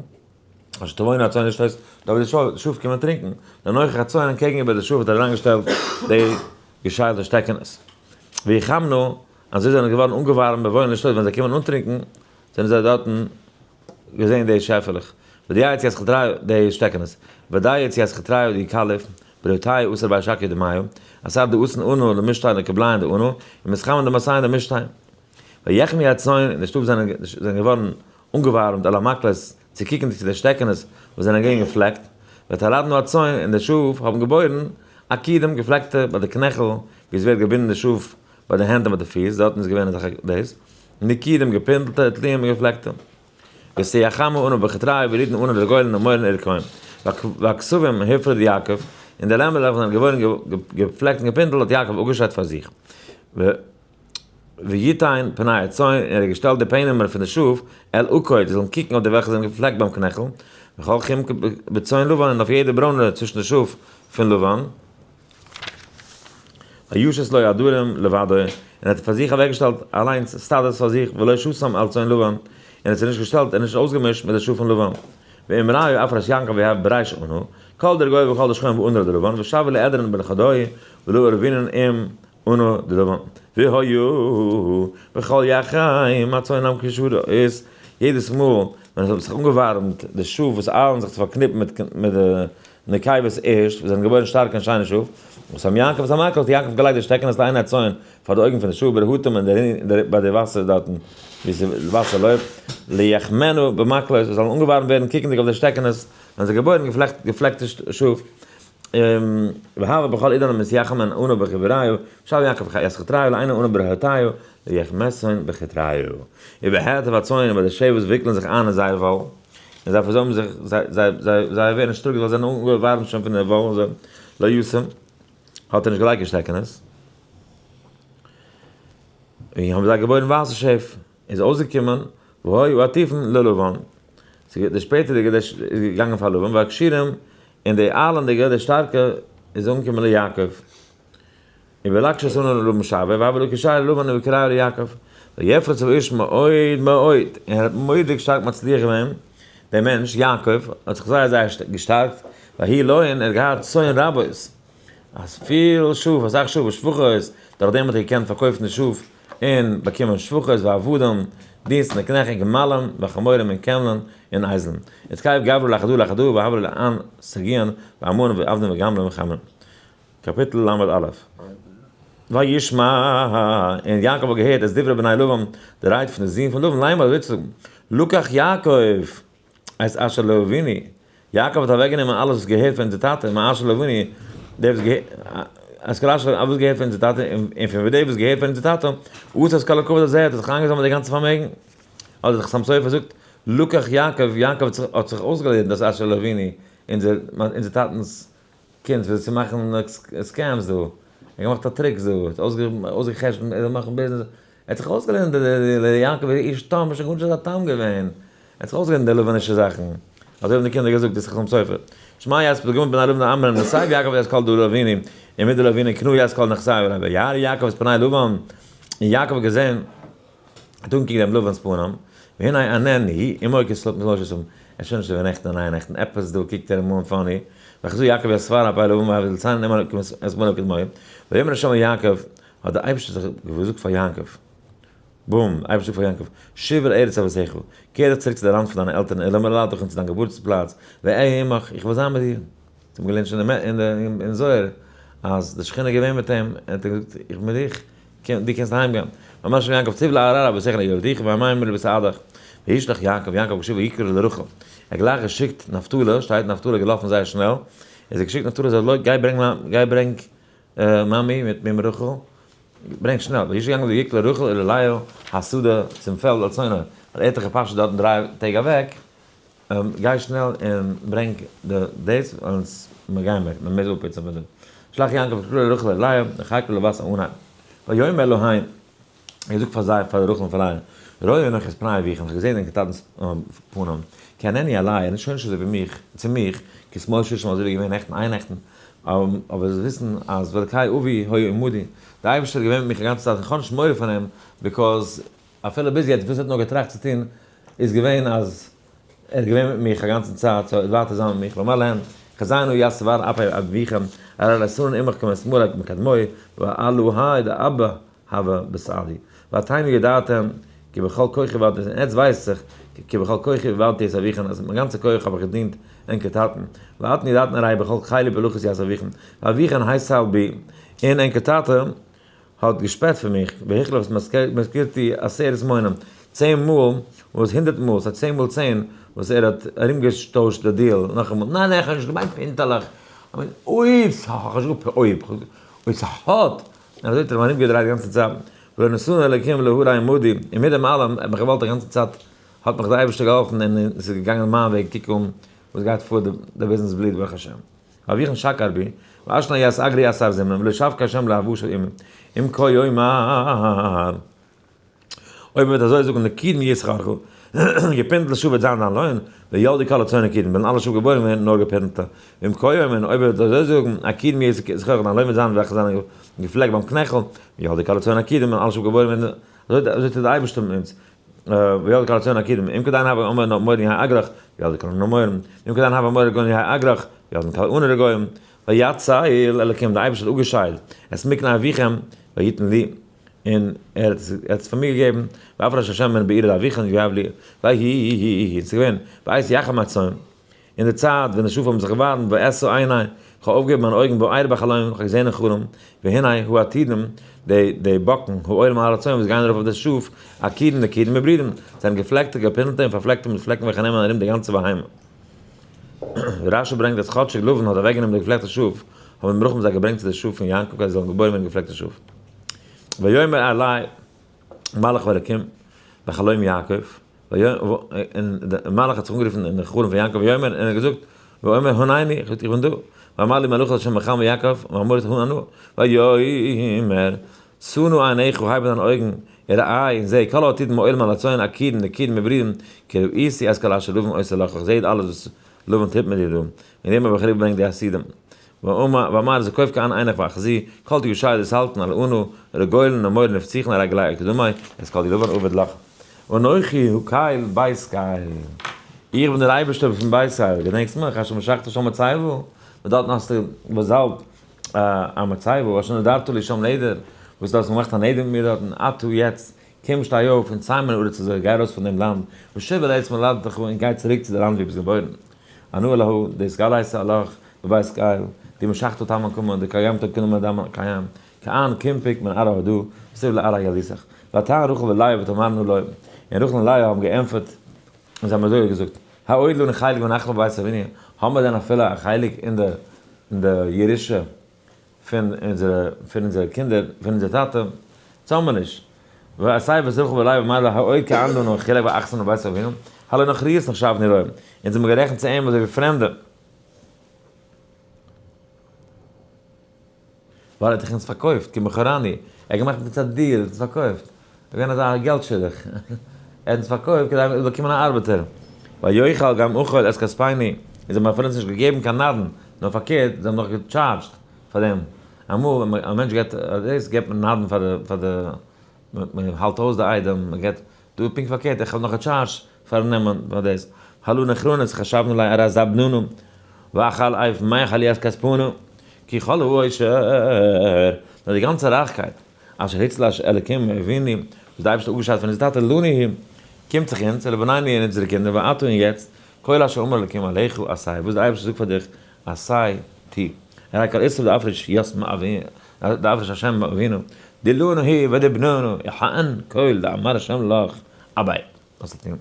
S1: אשר תבואנה הצאן לשתות, דארט ווי די שאף קומען טרינקען, לנוכח הצאן אנטקעגן איבער די שאף האט ער אריינגעשטעלט די געשיילטע שטעקענעס. ויחמנו, אז זיי זענען געווארן אנגעווארעמט בבואן לשתות, ווען זיי קומען אנטרינקען, זענען זיי דארטן געזען די שעפעלעך. ודי יציאת חטריו, די שטעקענעס. ודי יציאת חטריו די קאליף, בריותיו אסר ביי שקי דמיו, אסר די אסן אנו למשתיין לקבליין די אנו, און מסחמן די מסיין די משתיין. ויחמי הצאן, און די שטוב זענען געווארן אנגעווארעמט על המקלות, צו קוקן צו די שטעקענעס וואס זענען געווען געפלעקט, ותלדנו הצאן, און די שאף האבן געבוירן עקודים געפלעקטע ביי די קנעכל, ווי עס ווערט געבינדן די שאף ביי די הענט און ביי די פיס, דארטן איז געווען אזעלכע דאס, נקודים געפינטלטע, תלויים געפלעקטע. ותחם אנו בחטריו ורידן אנו לגולן ומורן ערקוים. והכתובים הפרד יעקב, און די לעמעלעך וואס זענען געווארן געפלעקט און געפינטלט האט יעקב אפגעשיידט פאר זיך. ויתן פני הצאן, און ער האט געשטעלט די פענעמער פון די שאף אל עקוד, זיי זאלן קוקן אויף די וועלכע זענען געפלעקט ביים קנעכל, וכל חמקי בצאן לבן, און אויף יעדע ברוינע צווישן די שאף פון לבן. וישת לו עדרים לבדו, און ער האט פאר זיך אוועקגעשטעלט אליינס סטאדעס פאר זיך, ולא שתם אל צאן לבן, און ער האט זיך נישט געשטעלט און נישט אויסגעמישט מיט די שאף פון לבן. ואם ראיו אפרש יעקב ויהב בריש אנו, כל דרגוי וכל דשכון ואנר דלבן, ושב לעדרן בן חדוי, ולא ערבינן עם אנר דלבן. והיו בכל יחיים הצאן המקושרות, יעדעס מאל ווען עס האט זיך אנגעווארעמט די שאף וואס איילן זיך צו פארקניפן מיט די נקבות ערשט, וואס זענען געבוירן שטארקע און שיינע שאף, וואס האבן יעקב את המקל, האט יעקב געלייגט די שטעקענעס לעיני הצאן, פאר די אויגן פון די שאף, ברהטים און ביי די וואסער דארטן וואו ס'וואסער לויפט, ליחמנו במקלות, זיי זאלן אנגעווארעמט ווערן קוקנדיג אויף די שטעקענעס, ווען זיי געבוירן געפלעקטע שאף, והבה בכל עידן המתייחמין אנו בחבריו, ושב יעקב את חטריו לעיני אנו ברהטיו, ליחמסון בחטריו. ובהרטב הצאן און ביי די שעף וואס וויקלען זיך איין אין זייער וואל, און זיי פארזוימען זיך, זיי ווערן שטארק ווייל זיי זענען אנגעווארעמט שוין פון די וואל, אזוי לא יושם, האט ער נישט געלייגט קיין שטעקענעס. און האבן זיי געבוירן ווייסע שעף, איז אויסגעקומען, והיו עטיפין ללבן, די שפעטערדיגע איז געגאנגען פאר לבן, והכשירים, און די איילענדיגע, די שטארקע, איז אנגעקומען ליעקב. ובלקשת אנו ללבן שווה, והבה לקשי ללבן ובקראו ליעקב. ויפרץ האיש מאוד מאוד, און ער האט מורא'דיג שטארק מצליח געווען, דער מענטש, יעקב, האט זיך זייער זייער געשטארקט, ויהי לו און ער האט געהאט צאן רבות, אז פיל שאף, אסאך שאף ושפחות, דורך דעם האט ער געקענט פארקויפן די שאף און באקומען שפחות ועבדים, דינסטן און קנעכט און גמלים וחמורים און קעמלען און אייזלען. ותקייב גברא לאחדא לאחדא והבא לאן סגיאן ואמנן ועבדין וגמלין וחמרין. קאפיטל ל"א. וישמע, און יעקב האט געהערט את דברי בני לבן, די רייד פון די זין פון לבן, לאמר, אזוי צו זאגן, לקח יעקב את אשר לאבינו, יעקב האט אוועקגענומען אלעס וואס געהערט פון אונזער טאטע, מאשר לאבינו, דער וואס געהערט, את כל אשר, אלעס וואס געהערט פון אונזער טאטע, און פון דער וואס געהערט פון אונזער טאטע, עשה את כל הכבוד הזה, האט ער זיך איינגעזאמלט די גאנצע פארמעגן. אדער דער חתם סופר זאגט, לקח יעקב, יעקב האט זיך אויסגעלערנט את אשר לאבינו, אונזער טאטנ'ס קינד וויאזוי צו מאכן scams דא, ער האט געמאכט א trick דא, ער האט אויסגע'חשבונ'ט ער זאל מאכן ביזנעס, ער האט זיך אויסגעלערנט די יעקב איש תם איז שוין גארנישט אזא תם געווען, ער האט זיך אויסגעלערנט די לבנישע זאכן, אזוי האבן די קינדער געזאגט דאס חתם סופר, שמע יספד גמ' בני לבן אמרם נסיב יעקב את כל דלא אבינו, און מיט דלא אבינו קנו יסכל נכסי וירא יעקב את פני לבן, און יעקב האט געזען. האט אנגעקוקט דעם לבן'ס פנים, והנה ענני עמו כסלוט מלושת און ער איז שוין נישט אזוי ווי נעכטן און אייערנעכטן, עפעס דא קוקט ער אים אן funny, ויחזו יעקב את שפר אפי לבן ויבדל ציין עמו כסמאל כדמוי, ויאמר ה' אל יעקב, האט דער אייבערשטער זיך געזאגט פאר יעקב, בום, דער אייבערשטער זאגט פאר יעקב, שוב אל ארץ אבותיך, קער דיך צוריק צו די לאנד פון דיינע עלטערן אל מולדתך און צו דיין געבורטס פלאץ, ואהיה עמך, איך וועל זיין מיט דיר. זיי האבן געלערנט שוין אין זוהר אז די שכינה איז געווען מיט אים, און האט אים געזאגט, איך בין מיט דיך. דו קענסט אהיים גיין. ויאמר ה' יעקב תוב להרר אבותיך ליולדוך והמים לבסעדך. וישלח יעקב, יעקב האט געשיקט ויקרא לרחל. ער האט גלייך געשיקט נפתלי, שטייט נפתלי איז געלאפן זייער שנעל, איז ער געשיקט נפתלי זאל לויפ גיי ברענג גיי ברענג מאמי מיט מיר רחל, ברענג שנעל. וישלח יעקב ויקרא לרחל וללאה השדה צום פעלד אל צאנו, ווייל ער האט דאך געפאשעט דארטן 3 טעג אוועק, גיי שנעל און ברענג די דאס, אונז מ'גיימער, מ'מוז אפפוצן פון דא. שלח יעקב את כלה רחל אל לאה, וחכו לבת אהנה. ויאמר אלהים, ער זאגט פאר זיי, פאר רחל און פאר לאה, ראה אנכי את פני אביכם, איך האב געזען ענקער טאטנ'ס פנים, כי אינני אלי, ער איז שוין נישט אזוי ווי מיך, צו מיך, כתמול שלשום אזוי ווי געווען נעכטן אייערנעכטן, אבער זאלסט וויסן אז ואלקי אבי היה עמדי, דער אייבערשטער איז געווען מיט מיך א גאנצע צייט, איך האב נישט מורא פון אים, because אפילו ביז יעצט וואס ער האט נאר געטראכט צו טון איז געווען אז ער איז געווען מיט מיך א גאנצן צייט so ער וועט ווייטער זיין מיט מיך ואמר להם חזנו ית שפר אפי אביכם הרי לא אתנן עמך כמתמול מקדמי ואלהי דאבא הוה בסעדי ואתם ידעתם כי בכל כוחי עבדתי און עטס ווייסט זיך כי בכל כוחי עבדתי את אביכם אז מיט מיין גאנצע כח האב איך געדינט ענקער טאטן ואתן ידעתן הרי בכל חילי פלחות יעשה אביכם ואביכם התל בי און ענקער טאטע האט געשפעט פון מיך, והחליף משכורתי עשרת מונים, 10 מאל, וואס 100 מאל, ס'הייסט 10 מאל 10, וואס ער האט ארומגעשטוישט די deal, נאכאמאל, ניין ניין איך האב נישט געמיינט פינטעלעך, כ'מיין אויב ס'האט, כ'האב נישט געזאגט אויב, אויב ס'האט, און אזוי האט ער אים ארומגעדרייט די גאנצע צייט, ולא נתנו אלוקים להרע עמדי, און מיט דעם אלעם, האט מיך געוואלט די גאנצע צייט, האט מיך דער אייבערשטער געהאלפן און ס'איז געגאנגען מיין וועג, קוק אן וואס גייט פאר, די ביזנעס בליט ברוך השם. ואביכן שקר בי, ואשנה יעש אגרי עשר זמנם, ולא שבקה השם להבוש עם, אם כה יאמר. אויב מ'וועט אזוי זאגן נקידן ישכרכו, געפינטלטע שאף וועט זיין דיין לוין, וילדי כל הצאן נקידן, וועלן אלע שאף געבוירן ווערן נאר געפינטלטע. ואם כה יאמר, אויב ער וועט אזוי זאגן, עקידן ישכרכו, דיין לוין וועט זיין וועלכע זענען געפלעקט ביים קנעכל, וילדי כל הצאן עקידים, וועלן אלע שאף געבוירן ווערן, אזוי טוט דער אייבערשטער מיט אונז, וילדי כל הצאן עקידים, אם כדיין הוה אמר נאר מורין יהא אגרך, וילדי כל הנמורים, ואם כדיין הוה אמר גוים יהא אגרך, וילדי כל אנערע גוים, ויצל אלקים, דער אייבערשטער האט אפגעשיילט, את מקנה אביכם, ויתן לי. און ער האט עס פאר מיר געגעבן, ואפרש השם מן בעיר לאביכם ויהב לי, ויהי, און ס'איז געווען, בעת יחם הצאן, אין די צייט ווען די שאף האבן זיך געווארעמט, ואשא עיני, איך האב אויפגעהויבן מיינע אויגן, וארא בחלום, איך האב געזען אין חלום, והנה הוא עתידים, די באקן, העולים על הצאן, וואס גייען ארויף אויף די שאף, עקודים נקודים וברודים, זענען געפלעקטע, געפינטלטע און פארפלעקטע מיט פלעקן וועלכע נעמען ארום די גאנצע בהמה. רשי ברענגט אז כאטשיג לבן האט אוועקגענומען די געפלעקטע שאף, האבן די מלאכים זיי געברענגט צו די שאף פון יעקב כדי זיי זאלן געבוירן ווערן געפלעקטע שאף. ויאמר אלי מלאך האלקים בחלום יעקב, און דער מלאך האט זיך אנגערופן אין די חלום פון יעקב ויאמר, און ער האט געזאגט, ואומר הנני, איך בין דא, ואמר לי מלאך ה' בחלום יעקב, ואמרת הנה אנא, ויאמר, שא נא עיניך, הייב דיינע אויגן, וראה, און זע, כל העתידים העולים על הצאן, עקודים, נקודים, וברודים, כי ראיתי את כל אשר לבן עושה לך, איך זע אלעס וואס לבן טוט מיט דיר דא, מיט דעם האב איך אראפגעברענגט די חסידים. ואמר זקוף כעין עינך ואחזי, כל תיושע דאס האלטן על אנו, רגולן ומורין ופציחן על רגלי אקדמי, את כל די לבן עבד לך. אנכי הוא קל בית קל. איך בין דער אייבערשטער פון בית אל, געדענקסט מיך, אשר משכת שם מצבה, וואס דארטן האסטו באזאלבט א מצבה, אשר נדרת לי שם נדר, וואס דו האסט געמאכט א נדר מיט מיר דארטן, עתה יעצט, קום שטיי אויף און צא מן הארץ הזאת, גיי ארויס פון דעם לאנד, ושב אל ארץ מולדתך, און גיי צוריק צו די לאנד וואו ביסט געבוירן. אנא אלהא, דאס גלייסע אלאך, בבית קל, די משכתו תמן קומן, די קיימתו קומן דמן קיים, כען קימפיק מן ארעא הדא, וסב לארעא ילדיסך. ותען רחל ולאה ותאמרנה לו, און רחל און לאה האבן געענטפערט, און זיי האבן אזוי געזאגט, העוד לנו חלק ונחלה בבית אבינו, האבן מיר דען אפילו א חלק אין די אין די ירושה פון אונזערע פון אונזערע קינדער, פון אונזער טאטע? אונז האבן מיר נישט. ועשי וזרחו ולאה ואמר לה, העוד כען לנו חלק ואחסן בבית אבינו, הלא נכריות נחשבנו לו, אונז האבן גערעכנט צו אים אזוי ווי פרעמדע. ווייל ער האט דאך אונז פארקויפט, כי מכרני, ער האט געמאכט מיט אונז א deal, ער האט אונז פארקויפט, ער איז געווען אזא געלט שידוך, ער האט אונז פארקויפט כדי מ'זאל באקומען א ארבעטער, ויאכל גם אכול את כספינו, און זיי האבן אפילו אונז נישט געגעבן קיין נדן, נאר פארקערט, זיי האבן נאך געטשארדזשט פאר דעם, אמאל ווען א מענטש געבט דאס, געבט מען נדן פאר די, פאר די, מען האלט אויס די איידעם, מען געבט, דא איז פונקט פארקערט, איך האב נאך געטשארדזשט פארן נעמען פאר דאס, הלא נכרנות חשבנו לי ארז אבננו, ואכל אף מח עליית כספנו, כי כל העושר, נאר די גאנצע רייכקייט, אשר הציל ה' אלקים מאבינו, וואס די אייבערשטער האט אפגעשיידט פון אונזער טאטע לנו הוא, קומט זיך אונז, ולבנינו און אונזערע קינדער, ועתה און יעצט, כל אשר אמר אלקים אליך עשה, וואס די אייבערשטער זאגט פאר דיך, עשה, טו. רק על איסור דאפריש יאס מאבינו, דאפריש השם מאבינו, דלנו היא ודבננו, יחאן כל דאמר השם לך, אביי. וואס האט אים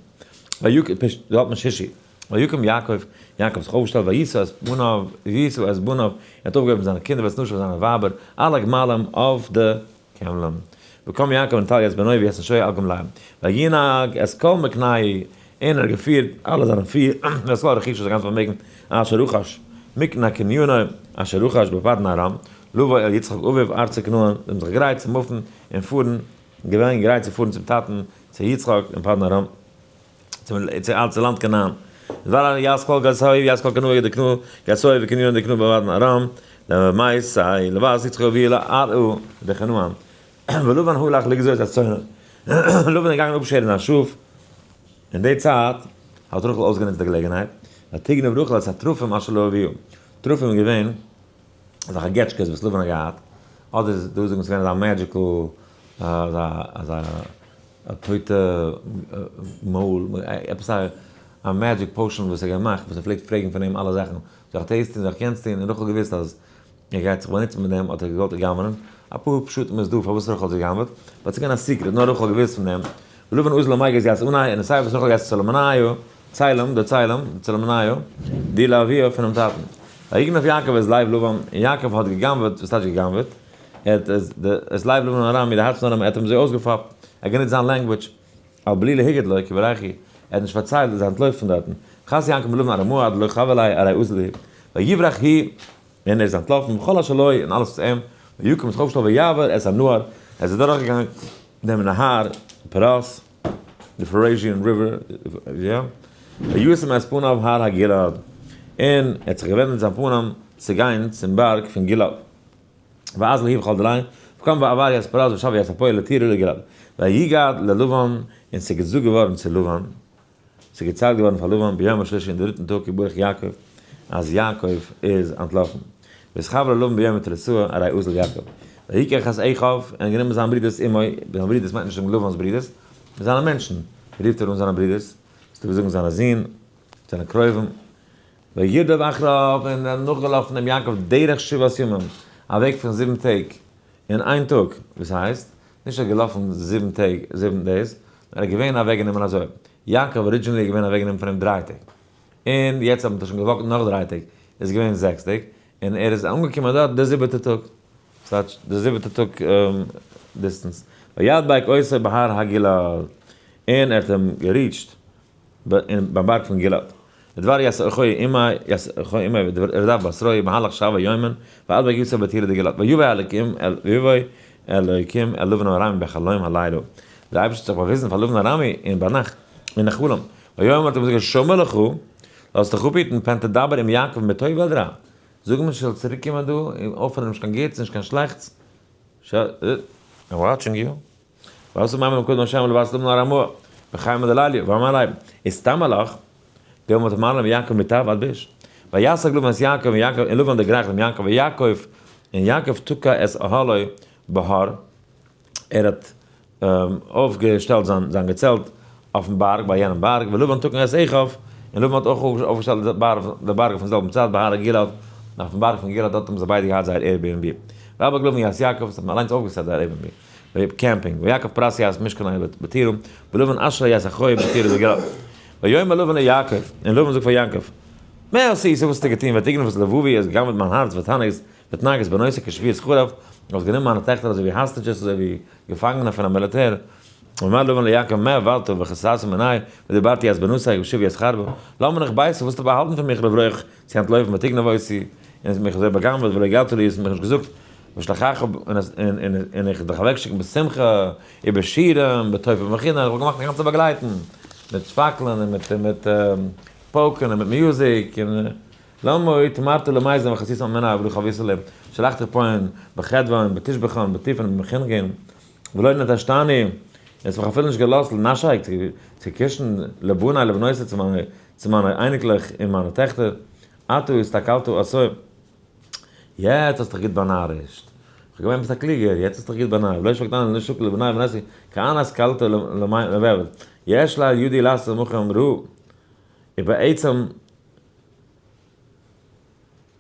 S1: ויוקם פשט דא האט מען שישי ויקם יעקב יעקב האט זיך אויפגעשטעלט וישא את בניו וישא את בניו ער האט אויפגעהויבן זיינע קינדער ואת נשיו זיינע ווייבער על הגמלים אויף די קעמלען וקם יעקב ונטל את בנו ואת נשו על גמליהם וינהג את כל מקנהו און ער האט געפירט אלע זיינע פיר ואת כל רכושו זיין גאנץ פארמעגן אשר רכש מקנה קנינו אשר רכש בפדן ארם לבוא אל יצחק אביו ארצה כנען זיי האבן זיך געגרייט צו מופן און פארן געווען גרייט צו פארן צום טאטן צו יצחק אין פדן ארם, צום צו ארץ לאנד כנען. דבר יאסקאל גסוי יאסקאל כנוע דקנו גסוי וקניון דקנו בפדן ארם, למייסי לבס יצחק אבי לארעו דכנוען. ולבן הלך לגזוז את צאנו. לבן איז געגאנגען אפשערן א שאף. אין די צייט האט רחל אויסגענוצט די געלעגנהייט, ותגנב רחל את התרפים אשר לאביה. תרפים איז געווען אזעלכע געטשקעס וואס לבן האט געהאט, אדער איז דא זאגן ס'איז געווען אזא magical אזא אזא טויטע מויל, עפעס א א magic potion וואס ער האט געמאכט וואס ער פלעגט פרעגן פון אים אלע זאכן, זאל איך דאס טון זאל איך יענץ טון, און רחל האט געוואוסט אז ער גייט זיך באנוצן מיט דעם האט ער געוואלט גנב'נען, אפאר פשטים איז דא פארוואס רחל האט געגנב'עט, but ס'איז געווען א secret נאר רחל האט געוואוסט פון דעם, ולבן אזל למיגז ית עניה, און סיי וואס רחל גייט צו צלמניו, ציילם, די ציילם, די צלמניו, די לאביה פונעם טאטן. ויגנב יעקב את לב לבן, און יעקב האט געגנב'עט, וואס טייטש געגנב'עט? ער האט עס, די, את לב לבן הארמי, די הארץ פון ארם, ער האט אים אזוי אויסגעפאפט, ער האט גענוצט זיין language, על בלי להגיד לו, כי ברכי, ער האט נישט פארציילט אז ער אנטלויפט פון דארטן. חס יעקב מלבן ארמאה עד לא חבל לי, הרי אזל לי. ויברח הוא. און ער איז אנטלאפן, וכל אשר לו, און אלעס וואס אים, ויקום זיך אויפשטעלן ויעבר את הנהר, ער איז אדורכגעגאנגען דעם נהר פרת, די Pherasian River, יא, וישם את פניו הר הגלעד, און ער האט זיך געווענדעט זיין פנים צו גיין צום בארג פון גלעד. ואז להיב כל דליין, וקם ועבר ית פרת ושב ית הפועל לטירה לגלעד. ויגד ללבן, און ס'איז געזאגט געווארן צו לבן, ס'איז געציילט געווארן פאר לבן ביום השלישי אין דריטן טאג כי ברח יעקב, אז יעקב איז אנטלאפן. ויתחבר ללבן ביום התרסוה הרי אזל יעקב. ויקח את אחיו, און האט גענומען זיין ברודערס עמו, זיין ברודערס מיינט נישט דעם לבן'ס ברודערס, זיינע מענטשן, רופט ער אן זיינע ברודערס, ס'דא וואס זאגן זיינע זין, זיינע קרובים. וירדוף אחריו, און ער האט נאכגעלאפן דעם יעקב דרך שבעת ימים, א וועג פון זיבן טעג, אין איין טאג, וואס הייסט? נישט ער איז געלאפן זיבן טעג, זיבן days, נאר ער איז געווען אוועקגענומען אזוי, יעקב originally איז געווען אוועקגענומען פון אים דריי טעג, און יעצט האט מען שוין גע walk ט נאך דריי טעג, איז געווען זעקס טעג, און ער איז אנגעקומען דארט די זיבעטע טאג, ס'טייטש די זיבעטע טאג distance, וידבק אותו בהר הגלעד, און ער האט אים גע reach ט ביים בארג פון גלעד. ודבר יעשה אחוי עמי, יעשה אחוי עמי ורדף בתרו מהלך שבע יומין, וידבק אותו בטירה דגלעד, ויבא אלקים אל ויבא אלוקים אל לבן הארמי בחלום הלילה, דער אייבערשטער האט זיך באוויזן פאר לבן הארמי אין ביינאכט אין א חלום, ויאמר האט ער געזאגט השמר לך, זאלסט דיך אפהיטן פן תדבר עם יעקב מטוב עד רע, זאג אים נישט ער זאל צוריק קומען דא און אפערן נישט קיין גוטס נישט קיין שלעכטס, I'm watching you. ועשו מים במקום השם לבשר לבן הרמוה, וחיים עד הלילה, ואמר להם, הסתם הלך, דער האט אמר להם יעקב מטב עד ביש. ויסג לבן את יעקב, און יעקב, און לבן דערגרייכט דעם יעקב, ויעקב, און יעקב תקע את אהלו בהר, ער האט אויפגעשטעלט זיין זיין געצעלט אויפן בארג, ביי יענעם בארג, ולבן תקע את אחיו, און לבן האט אויך אויפגעשטעלט די בארג אויפן זעלבן צייט בהר הגלעד, אויפן בארג פון גלעד, דארט האבן זיי ביידע געהאט זייער Airbnb. וידבק לבן את יעקב, זיי האבן אליינס אויפגעסעט זייער Airbnb. camping, ויעקב פרס ית משכנו בטירה, ולבן אשרה ית אחוהי בטירה דגלעד. ויאמר לבן ליעקב, און לבן זאגט פאר יעקב, מה עשית, וואס האסטו געטון, ותגנוב את לבבי, האסט גע'גנב'עט מיין הארץ, ותנהג את בנותי כשביות חרב, האסט גענומען מיינע טעכטער אזוי ווי hostages, אזוי ווי געפאנגענע פון א מיליטער. ויאמר לבן ליעקב, מה העברת וחסרת מעני, ודברתי את בנותי בשביות חרב, למה נחבאת, וואס האסטו באהאלטן פון מיך לברוח צו אנטלויפן ותגנוב אותי, און האסט מיך אזוי בא'גנב'עט ולא הגדת לי, האסט מיך נישט געזאגט, ואשלחך און איך דיך אוועקשיקן בשמחה ובשירים בתוף ובמחנה, איך וואלט געמאכט א גאנצע באגלייטן, מיט פאקלען און מיט מיט פויקן און מיט music, און למה התמרת למזיד וחסית מעני ולא חבית לי, שלחתיך פוען בחדוון בתשבחון בתופין ובמחנגין, ולא נטשתני, און האסט מיך אפילו נישט געלאזט לנשק, צו קישן לבני לבנותי צו מיינע אייניקלעך און מיינע טעכטער, עתה הסתכלת עשו. יעצט האסט דיך גוט באנארישט. כ'האב געמיינט ביסט א קלוגער, יעצט האסט דיך גוט באנארישט. ולא שפקדני לא שקל לבני בנתי כאן השכלת לבבל. יש לאל ידי לעשות עמכם רעה. ובעצם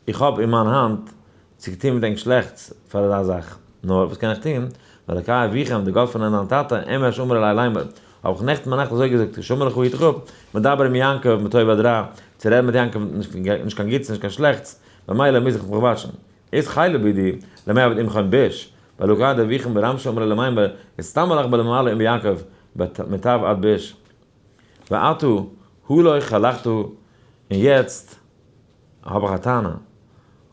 S1: איך האב אין מיין האנט צו טון מיט ענק שלעכטס פאר אזא זאך. נאר וואס קען איך טון? ואלקי אביכם, דער גאט פון דיין טאטע, אמש אמר אלי לאמר. האב איך נעכטן ביינאכט אזוי געזאגט, השמר לך היט דיך אפ, מדבר עם יעקב מטוב עד רע, צו רעדן מיט יעקב נישט קיין גוטס נישט קיין שלעכטס, במילא מוז איך מיך וואטשן. איז חילו בידי למעבד עמכם ביש, ואלוקי דאביכם ברם שאמר למימר, אסתמא לך בלמעלה עם יעקב מטב עד ביש. ועתה הלוך הלכת, און יעצט האב איך א טענה.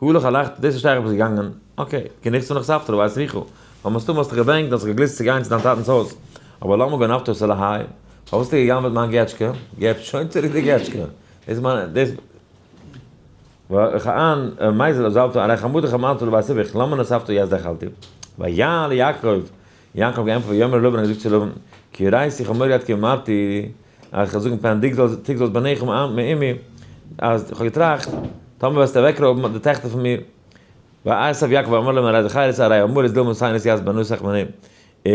S1: הלוך הלכת, דאס איז שייך ביסט געגאנגען, okay, כי נכסו נכספת לבית אביך, ווייל מסתמא האסטו געבענקט, האסט געגליסט צו גיין צו דיין טאטנ'ס הויז, אבער למה גנבת את אלהי, פארוואס האסטו גע'גנב'עט מיין געטשקע, געב שוין צוריק די געטשקע, דאס איז מיין, דאס, וכאן מייזל אזלת הרי חמודך אמרת לבית אביך, למה נאספת יז דאכלתי, ויעל יעקב, יעקב געענטפערט ויאמר לבן, ער זאגט צו לבן, כי יראתי איך האב מורא געהאט כי אמרתי, אז איך וועל זאגן פן תגזול את בניך מעמי, אז איך האב געטראכט, טאמער וועסטו אוועקרויבן די טעכטער פון מיר. ויסב יעקב ויאמר לבן הרי זכרת הרי אמרית דילמא סיינס יז בנוסח מנים. אם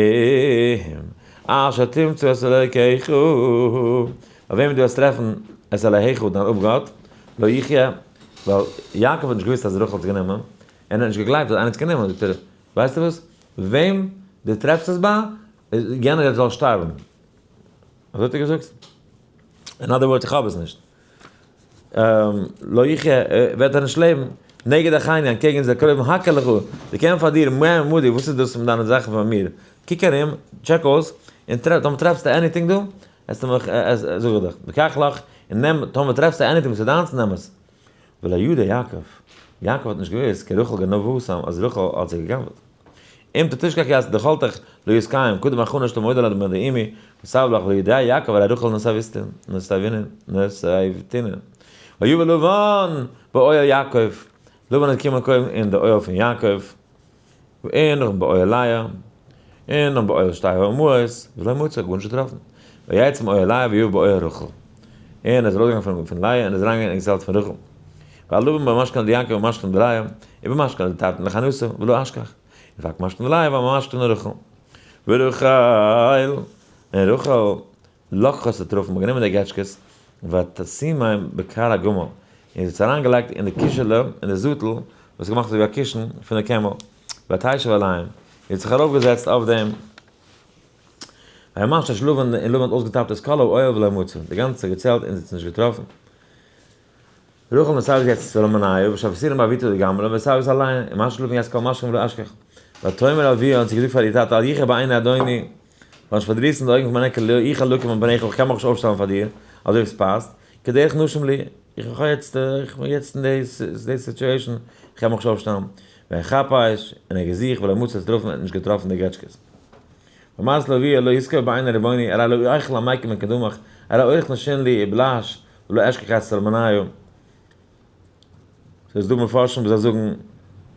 S1: אשר תמצא את אלוקיך, ביי וועמען דו וועסט טרעפן את אלהיך דיין אפגאט, לא יחיה, ווייל יעקב האט נישט געוואוסט אז רחל האט עס גענומען, און ער האט נישט געגלייבט אז איינער האט עס גענומען, זאגט ער, ווייסטו וואס, וועם דו טרעפסט עס ביי, יענער זאל שטארבן. אזוי האט ער געזאגט? אין other words איך האב עס נישט. לא יחיה, וועט ער נישט לעבן. נגד אחינו, אנטקעגן אונזער קרובים, הקה לך, זיי קענען פאר דיר, מה עמדי, וואס איז דאס מיט דיינע זאכן פאר מיר? קוק ארום, check אויס, און טרעף, טאמער טרעפסטו anything דא, וועסטו מיך, זאג איך דיך, וקח לך, און נעם, טאמער טרעפסטו anything וואס איז דיינס, נעם עס. ולא ידע יעקב. יעקב האט נישט געוואוסט, כי רחל גנבה התם, אז רחל האט זיי גע'גנב'עט. אם תשכח יעשה דחלתך לא יתקיים, קודם הכנה שאתה מודה לה דמדעימי, וסב לך לא ידע יעקב הרי רחל נסייוויסטין, נסייווינין, נסייווטינין. ויבא לבן באוהל יעקב, לבן איז געקומען קודם אין די אוהל פון יעקב, און נאכדעם באוהל לאה, און נאכדעם באוהל שתי האמהות, ולא מצא, גארנישט געטראפן. ויצא מאוהל לאה ויבא באוהל רחל. און ער איז ארויסגעגאנגען פון לאה און איז אריינגעגאנגען אין געצעלט פון רחל. והלבן במשכן דיעקב ובמשכן דלאה, ובמשכן דתרתין דחנותא, ולא אשכח. און פאק משכן דלאה ובמשכן דרחל. ורחל, און רחל, לקחה את התרפים, האט גענומען די געטשקעס, ותשימם בכר הגמל, און זי האט עס אריינגעלייגט אין די קישעלע, אין די זאטל, וואס איז געמאכט אזוי ווי א קישן פון די קעמל, ותשב עליהם, זי האט זיך ארויפגעזעצט אויף דעם. וימשש לבן, און לבן האט אויסגעטאפט את כל האוהל ולא מצא, די גאנצע געצעלט און זי האט עס נישט געטראפן. רחל נסבת יצא צו למניו, ושפסירן בעביטו דגמלא, וסבת עליהן, ומשש לבן יצא כל משכן ולא אשכח. ותאמר אביה, האט זי געזאגט פאר איר טאטע, אל יחר בעיני אדוני, זאל נישט פארדריסן די אויגן פון מיין עקל, לא אוכל לקום בין פניך, איך קען מיך נישט אויפשטעלן פאר דיר, אזוי ווי עס פאסט, כדרך נשים לי, איך האב יעצט, איך בין יעצט אין די situation, איך קען מיך נישט אויפשטעלן. ויחפש, און ער האט געזוכט, ולא מצא את התרפים, ער האט נישט געטראפן די געטשקעס. ואמרת לאביה, לא יזכור בעיני רבוני, הרי לא אוכל המיקם מקדמך, הרי אורך נשין לי, ובלש, ולא אשכח אצל מניו. ס'איז דא מפרשים וואס זיי זאגן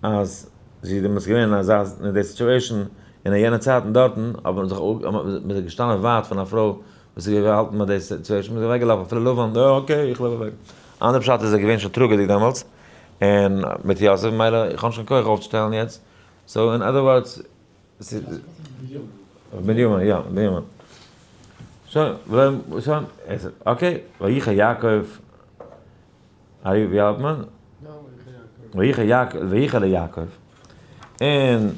S1: אז זי איז דעמאלטס געווען אין אזא אין די situation און אין יענע צייטן דארטן האט מען זיך מען איז געשטאנען ווייט פון א פרוי וואס איז געהאלטן ביי די situation מען איז אוועק געלאפן אפילו לבן יא okay איך לויף אוועק. אנדערע פשט איז ער געווען שוין טראגעדיג דעמאלטס און מיט יוסף ממילא איך האב נישט קיין כח אויפצושטעלן יעצט so in other words בנימין יא בנימין. שוין שוין okay ויחר יעקב איי ווי האלט מען? ויחר יעקב ויחר ליעקב און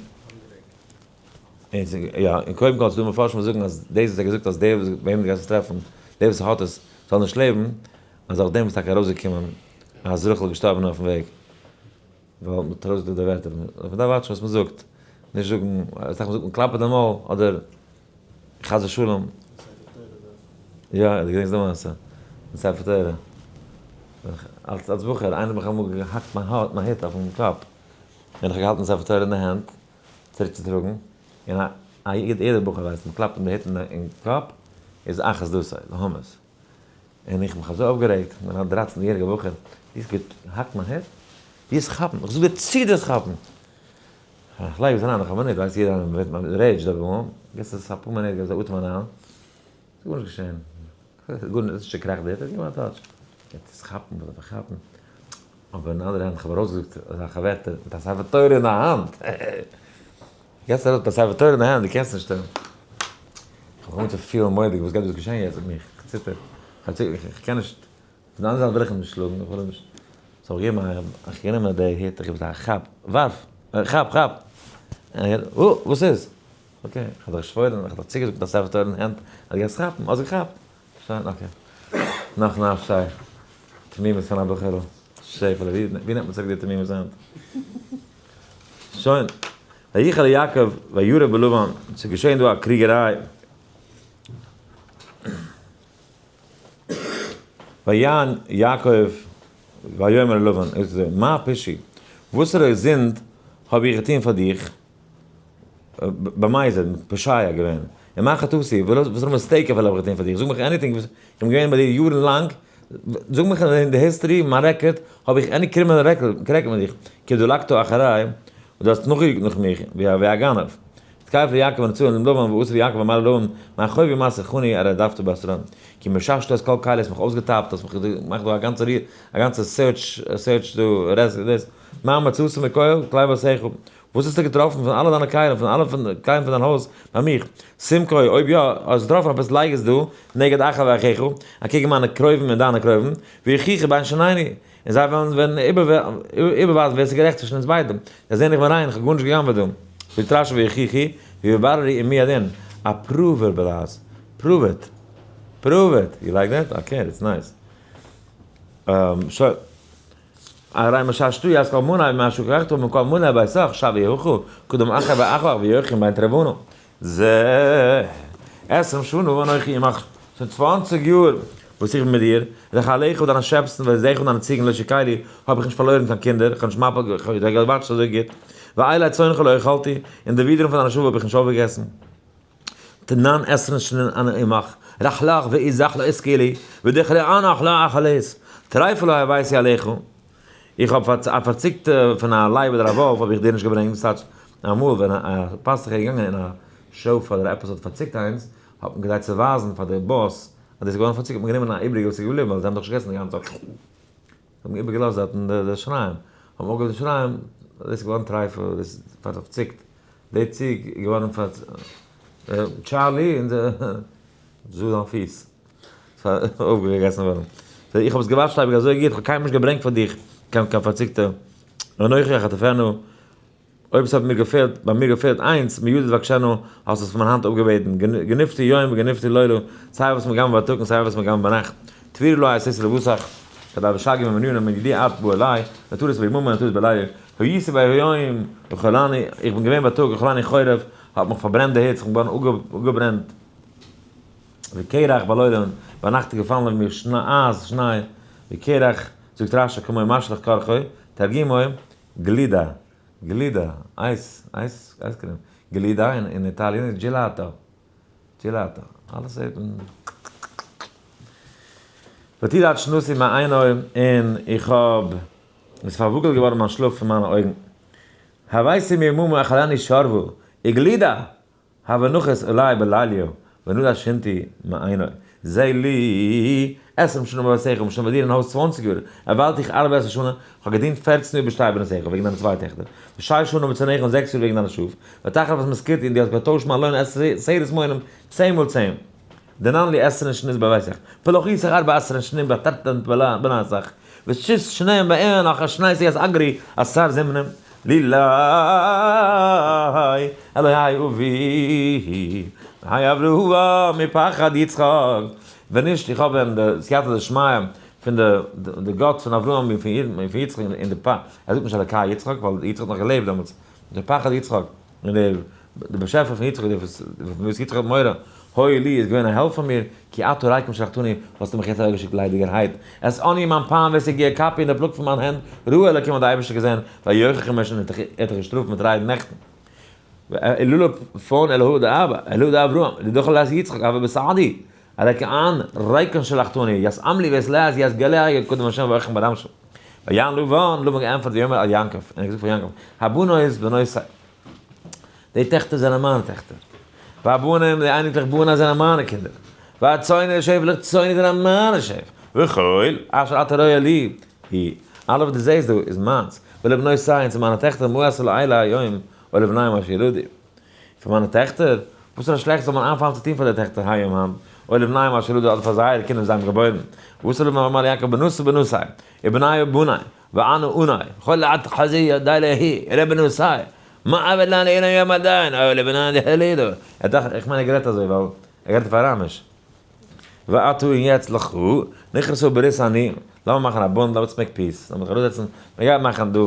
S1: יא און קודם כל ס'דא מפרשים וואס זאגן אז דאס וואס ער האט געזאגט אז דער וואס וועם דו גייסט עס טרעפן דער וואס האט עס זאל נישט לעבן אז אויף דעם איז טאקע ארויסגעקומען אז רחל איז געשטארבן אויפן וועג ווייל מ'האט ארויסגעזאגט די ווערטער מ'דארף וואטשן וואס מ'זאגט נישט זאגן אסאך מאל זאגט מען קלאפ אין די מויל אדער חס ושלום. יא, דו געדענקסט די מעשה? אין ספר תורה. אלס אלס בחור, איינער האט מיך אמאל געהאקט מיין האר, מיין הוט אויפן קאפ. און איך האב געהאלטן ספר תורה אין די הענט, צוריק צו טראגן. און א א יעדער בחור ווייסט, מען קלאפט אין די הוט אין קאפ, איז אחת דתו, להמית. און איך האב מיך אזוי אויפגערעגט, איך בין א דרייצן יעריגער בחור, דו האסט געהאקט מיין הוט? דו וועסט כאפן, איך זאג דיר צו דו וועסט כאפן! איך לייג עס אריין נאך א מינוט ווייסט יעדער אז מען ווערט rage דא בום, גיבסט עס אפאר מינוט געבסט א אטעם אריין, ס'איז גארנישט געשען, גארנישט, נישט צוקראכט די, האט געמאכט א touch, יעצט עס כאפן וואס דארף איך כאפן, אבער אין אנדערע הענט איך האב ארויסגעזאגט אזעלכע ווערטער מיט א ספר תורה אין די האנט, געבסט ארויס מיט א ספר תורה אין די האנט דו קענסט נישט, איך האב אנגעהויבן צו פילן מורא'דיג וואס גייט דאס געשען יעצט מיט מיך, איך ציטער, איך קען נישט. פון די אנדערע זייט וויל איך אים נישט שלאגן, איך וויל אים נישט, so איך געב אים א, איך געב אים די hit, איך גיב אים א כאפ, ווארף, כאפ, כאפ, און ער, וואו, וואס איז? okay, איך האב דיך געשוואוירן, איך האב דיך צוגעזאגט מיט א ספר תורה אין הענט, אז דו גייסט כאפן, האסט געכאפט, שוין, okay. נאך נפשי, תמימות פון א בחור'ל, שעפעלע, ווי נעמט מען צוריק די תמימות היינט? שוין, ויחר יעקב וירב בלבן, ס'איז געשען דא א קריגעריי. ויען יעקב ויאמר אל לבן, ער זאגט אזוי, מה פשעי, וואסערע זינד האב איך געטון פאר דיך, במזיד, פושע געווען, און מה חטאתי, וואסערע mistake אפילו האב איך געטון פאר דיך, זאג מיך anything, איך בין געווען ביי דיר יארן לאנג, זאג מיך אין די history, מיין רעקארד, האב איך any criminal record מיט דיך, כי דלקת אחרי, און דו האסט נאכגעיאגט נאך מיך, ווי א גנב. תקף ליעקב ונצור אל לבן ואסר יעקב אמר ללבן מה חובי מה שכוני הרי רדפת בעשרון כי מששת את כל כלי האסט מיך אויסגעטאפט האסט מיך געמאכט דא א גאנצע רי א גאנצע search search דא רעס דאס מה מצאת מכל כלי ביתך וואס האסטו געטראפן פון אלע דיינע כלים פון אלע פון כלים פון דיין הויז ביי מיך שים כה אויב יא האסט געטראפן עפעס לייג עס דא נגד אחי ואחיך אקעגן מיינע קרובים און דיינע קרובים ויוכיחו בין שנינו און זיי וועלן וועלן איבערווייזן ווער ס'איז גערעכט צווישן אונז ביידע. זיי זעען איך בין ריין, איך האב גארנישט גע'גנב'עט דא. זאגט רשי ויוכיחו, ויבררו עם מי הדין, א proverb בלעז. prove it. prove it. You like that? Okay, that's nice. שוין. הרי מששתו את כל מני ומה שכחת מכל מני ביתך שב יהוכו, קדם אחי ואחך ויוכי בין תרבונו. זה עשרים שנה אנכי עמך, שוין 20 יאר. וואס איך בין מיט דיר, רחליך דיינע שעפסן ועזיך דיינע ציגן לא שכלי, האב איך נישט פארלוירן קיין קינדער, איך האב נישט מפיל, איך האב געוואטשט אזוי גוט, ואלה צאנך לא אכלתי, און די ווידערן פון דיינע שאף האב איך נישט אויפגעגעסן. תנן עשרין שנין אנה עמך, רחלך ועזך לא אזכה לי, ודכרי אנך לא אכלת, טריפה לא הבאתי אליך, איך האב א פארציקטע פון א לייב אדער א וואלף האב איך דיר נישט געברענגט, דאס טייטש אמאל ווען א פאסטוך איז געגאנגען אין א שאף אדער עפעס האט פארציקט איינס, האט מען כדי צו ווייזן פאר די boss אז דאס איז געווארן פארציקט האט מען גענומען א איבריגע וואס איז געבליבן ווייל זיי האבן דאך נישט געגעסן די גאנצע זיי האבן איבערגעלאזט דארטן די שריים, האבן אויפגעהויבן די שריים, דאס איז געווארן טרייפה, דאס איז פארציקט, די ציג איז געווארן פאר טשארלי און די זאל זיין פיס אויפגעגעסן ווארן. איך האב עס געוואטשט אייביג אזוי גוט, איך האב קיינמאל נישט געברענגט פאר דיך קיין פארציקטע אנכי אחטפנה, אויב עס האט מיר געפעלט, ביי מיר געפעלט איינס, מידי תבקשנה, האסט עס פון מיין האנט אפגעבעטן, גנבתי יום וגנבתי לילה, סיי וואס מ'גנב'ט בייטאג און סיי וואס מ'גנב'ט ביינאכט, תבירי לא עשית לבסך, כדי ושגי ממנינו מידי את בא אלי, נטלת ביממה ונטלת בלילה, הייתי ביום אכלני, איך בין געווען בייטאג אכלני חורב, האט מיך פארברענט די היץ, איך בין געווארן אפגעברענט, וקרח בלילה, ביינאכט איז געפאלן אויף מיר אייז, שניי, וקרח, זאגט רשי כמו משליך קרחו, תרגומו, גלידה, גלידה, אייז, אייז, ice cream, גלידה אין איטאליען איז gelato, gelato, אלעס זעט מען. ותדד שנתי מעיני, און איך האב, איז פארוואגלט געווארן מיין שלאף פון מיינע אויגן. הויתי מיממא אכלני שרבא, וגלידה! הוה נחית עלי בליליא, ונדדה שינתי מעיני. זה לי, עשרים שנה בביתך, כ'בין שוין ביי דיר אין הויז 20 יאר, עבדתיך ארבע עשרה שנה, כ'האב געדינט 14 יאר בשתי בנותיך, וועגן דיינע צוויי טעכטער, ושש שנה בצאנך און זעקס יאר וועגן דיינע שאף, ותחלף את משכורתי און דו האסט געטוישט מיין לוין עשרת מונים, צען מאל צען. דנן לי עשרין שנין בביתך, פלחיתך ארבע עשרין שנין בתרתן בנתך, ושש שנין בעינך השני אגרי עשר זמנים, לילי אלוהי אבי, אלהי אברהם מפחד יצחק, ווען נישט איך האב ווען די סייעתא דשמיא פון די גאט פון אברהם און פון יצחק און די פ, ער זאגט נישט אלוקי יצחק ווייל יצחק האט נאך געלעבט דעמאלטס, די פחד יצחק און די באשעפער פון יצחק, די וואס יצחק האט מורא, הוי לי איז געווען א העלף פאר מיר, כי אתה ריקם שלחתני, האסטו מיך יעצט אוועקגעשיקט ליידיגערהייט. את עניי מיין פיין ואת יגיע כפי און די פלאג פון מיין הענט, ראה אלקים האט די אייבערשטער געזען, ויוכח עמך און ער האט דיך געשטראפט מיט רייד נעכטן. ואילולא פון אלוה דאבא, אלוה דאברהם, לדחל את יצחק הוה בסעדי, הריקן ריקן שלחתני, יסעם לי ואת לאה יס גליה יקודם השם ואכן ברמשו. ויען לבן, לבן געענטפערט ויאמר אל יעקב, און ער האט געזאגט פאר יעקב, הבנות בנותי, די טעכטער זענען מיינע טעכטער, והבנים, די אייניקלעך בני זענען מיינע קינדער, והצאן די שעפעלעך צאני זענען מיינע שעף, וכל אשר אתה רואה לי הוא, אלע וואס דו זעסט דא איז מיינס, ולבנותי און צו מיינע טעכטער מה אעשה לאלה היום או לבניהם אשר ילדו. פאר מיינע טעכטער? וואס פאר א שלעכטס זאל מען איינפאלן צו טון פאר די טעכטער היום היינט, או לבניהם אשר ילדו אדער פאר זייערע קינדער וואס זיי האבן געבוירן? ועשה לבן ואמר ליעקב בנותי בנותי, ובני בני, ואנא אנא, כל את חזי ידי להי, ר' בנותי, מה עבד לנו אלא יום עדיין, אוי לבני דהלידו. ער דאכט, איך מיין ער גערעדט אזוי ווייל ער גערעדט אויף אראמיש. ועתה און יעצט לכו, נכרתו ברית אני, לאמיר מאכן א בונד, let's make peace, לאמיר זיך אראפזעצן, מען גייט מאכן דא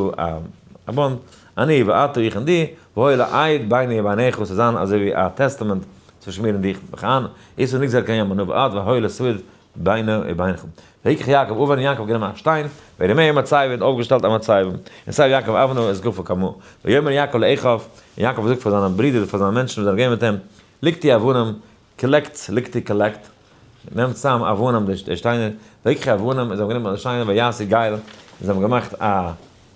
S1: א בונד, אני ואתה איך און דו, והיה לעד ביני וביניך, ס'זאל זיין אזוי ווי א testament צווישן מיר און דיך, וכאן, איסור נגזר קיים בנו ועד, והיה לתעד ביני וביניך. ויקח יעקב אבן, יעקב האט גענומען א שטיין, וירימה מצבה, און אויפגעשטעלט א מצבה, און ויסב יעקב אבנו את גופו קמה. ויאמר יעקב לאחיו, און יעקב האט געזאגט פאר זיינע ברידער, פאר זיינע מענטשן וואס זענען געווען מיט אים, לקטו אבנים, collect, לקטו collect, נעמט צאם אבנים, די שטיינער, ויקחו אבנים, און זיי האבן גענומען די שטיינער, ויעשו גל, און זיי האבן געמאכט א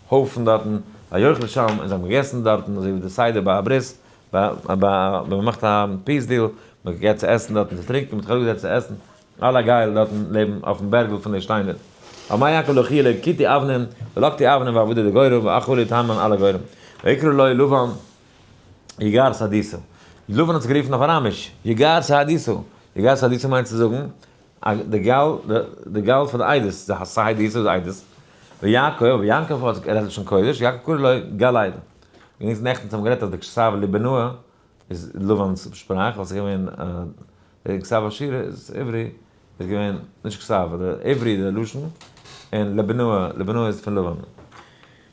S1: הויפן דארטן, ויאכלו שם, און זיי האבן געגעסן דארטן, אזוי ווי די סדר ביי א ברית, ביי ווען מען מאכט א peace deal, מען געבט צו עסן דארטן, צו טרינקען, מען האט זיך אראפגעזעצט צו עסן, על הגל דארטן לעבן אויפן בערגל פון די שטיינער. אמר יעקב לאחיו לקטו אבנים, ולקטו אבנים ועבדו דגורו, ואכלו תמן על הגורם. ויקרא לו לבן יגר שהדותא. לבן האט זיך גערופן אויף אראמיש, יגר שהדותא. יגר שהדותא מיינט צו זאגן, די גאל, די גאל פון די עדות, די שהדותא איז עדות. ויעקב, אבער יעקב האט גערעדט לשון קודש, יעקב קרא לו גלעד. געדענקסט נעכטן האבן גערעדט אז די כתב לבנאה איז לבן'ס שפראך, ווייל ס'איז געווען די כתב אשירה איז עברי, איז געווען נישט כתב, די עברי די לשון, און לבנאה, לבנאה איז פון לבן.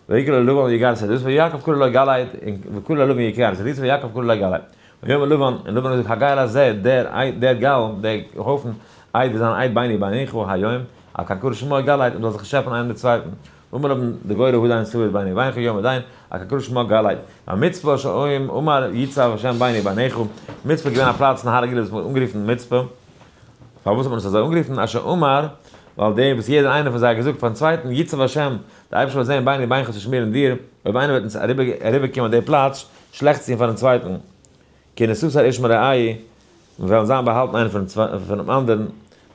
S1: ויקרא לבן יגר שהדותא ויעקב קרא לו גלעד, און וקרא לבן יגר שהדותא ויעקב קרא לו גלעד. ויאמר לבן, און לבן האט געזאגט הגל הזה, דער דער גל, דער הויפן, עד וועט זיין עד ביני וביניך היום, על כן קרא שמו גלעד, מען זאל זיך נישט טשעפען איינער מיט צווייטן. אמר לבן די גורא הוא דיין סועד ביני וביניך יום ודיין, על כן קרא שמו גלעד. והמצפה אשר אמר יצב השם ביני וביניך, מצפה איז געווען א פלאץ אין הר הגלעד וואס מען האט אנגערופן מצפה. פארוואס האט מען עס אזוי אנגערופן? אשר אמר, ווייל דער וואס יעדער איינער פון זיי האט געזאגט פארן צווייטן, יצב השם, דער אייבערשטער וועט זען ביני וביניך צווישן מיר און דיר, אויב איינער וועט אונז אריבערקומען די פלאץ, שלעכטס טון פארן צווייטן, כי נסתר איש מרעהו, מיר וועלן זיין באהאלטן איינער פונעם אנדערן,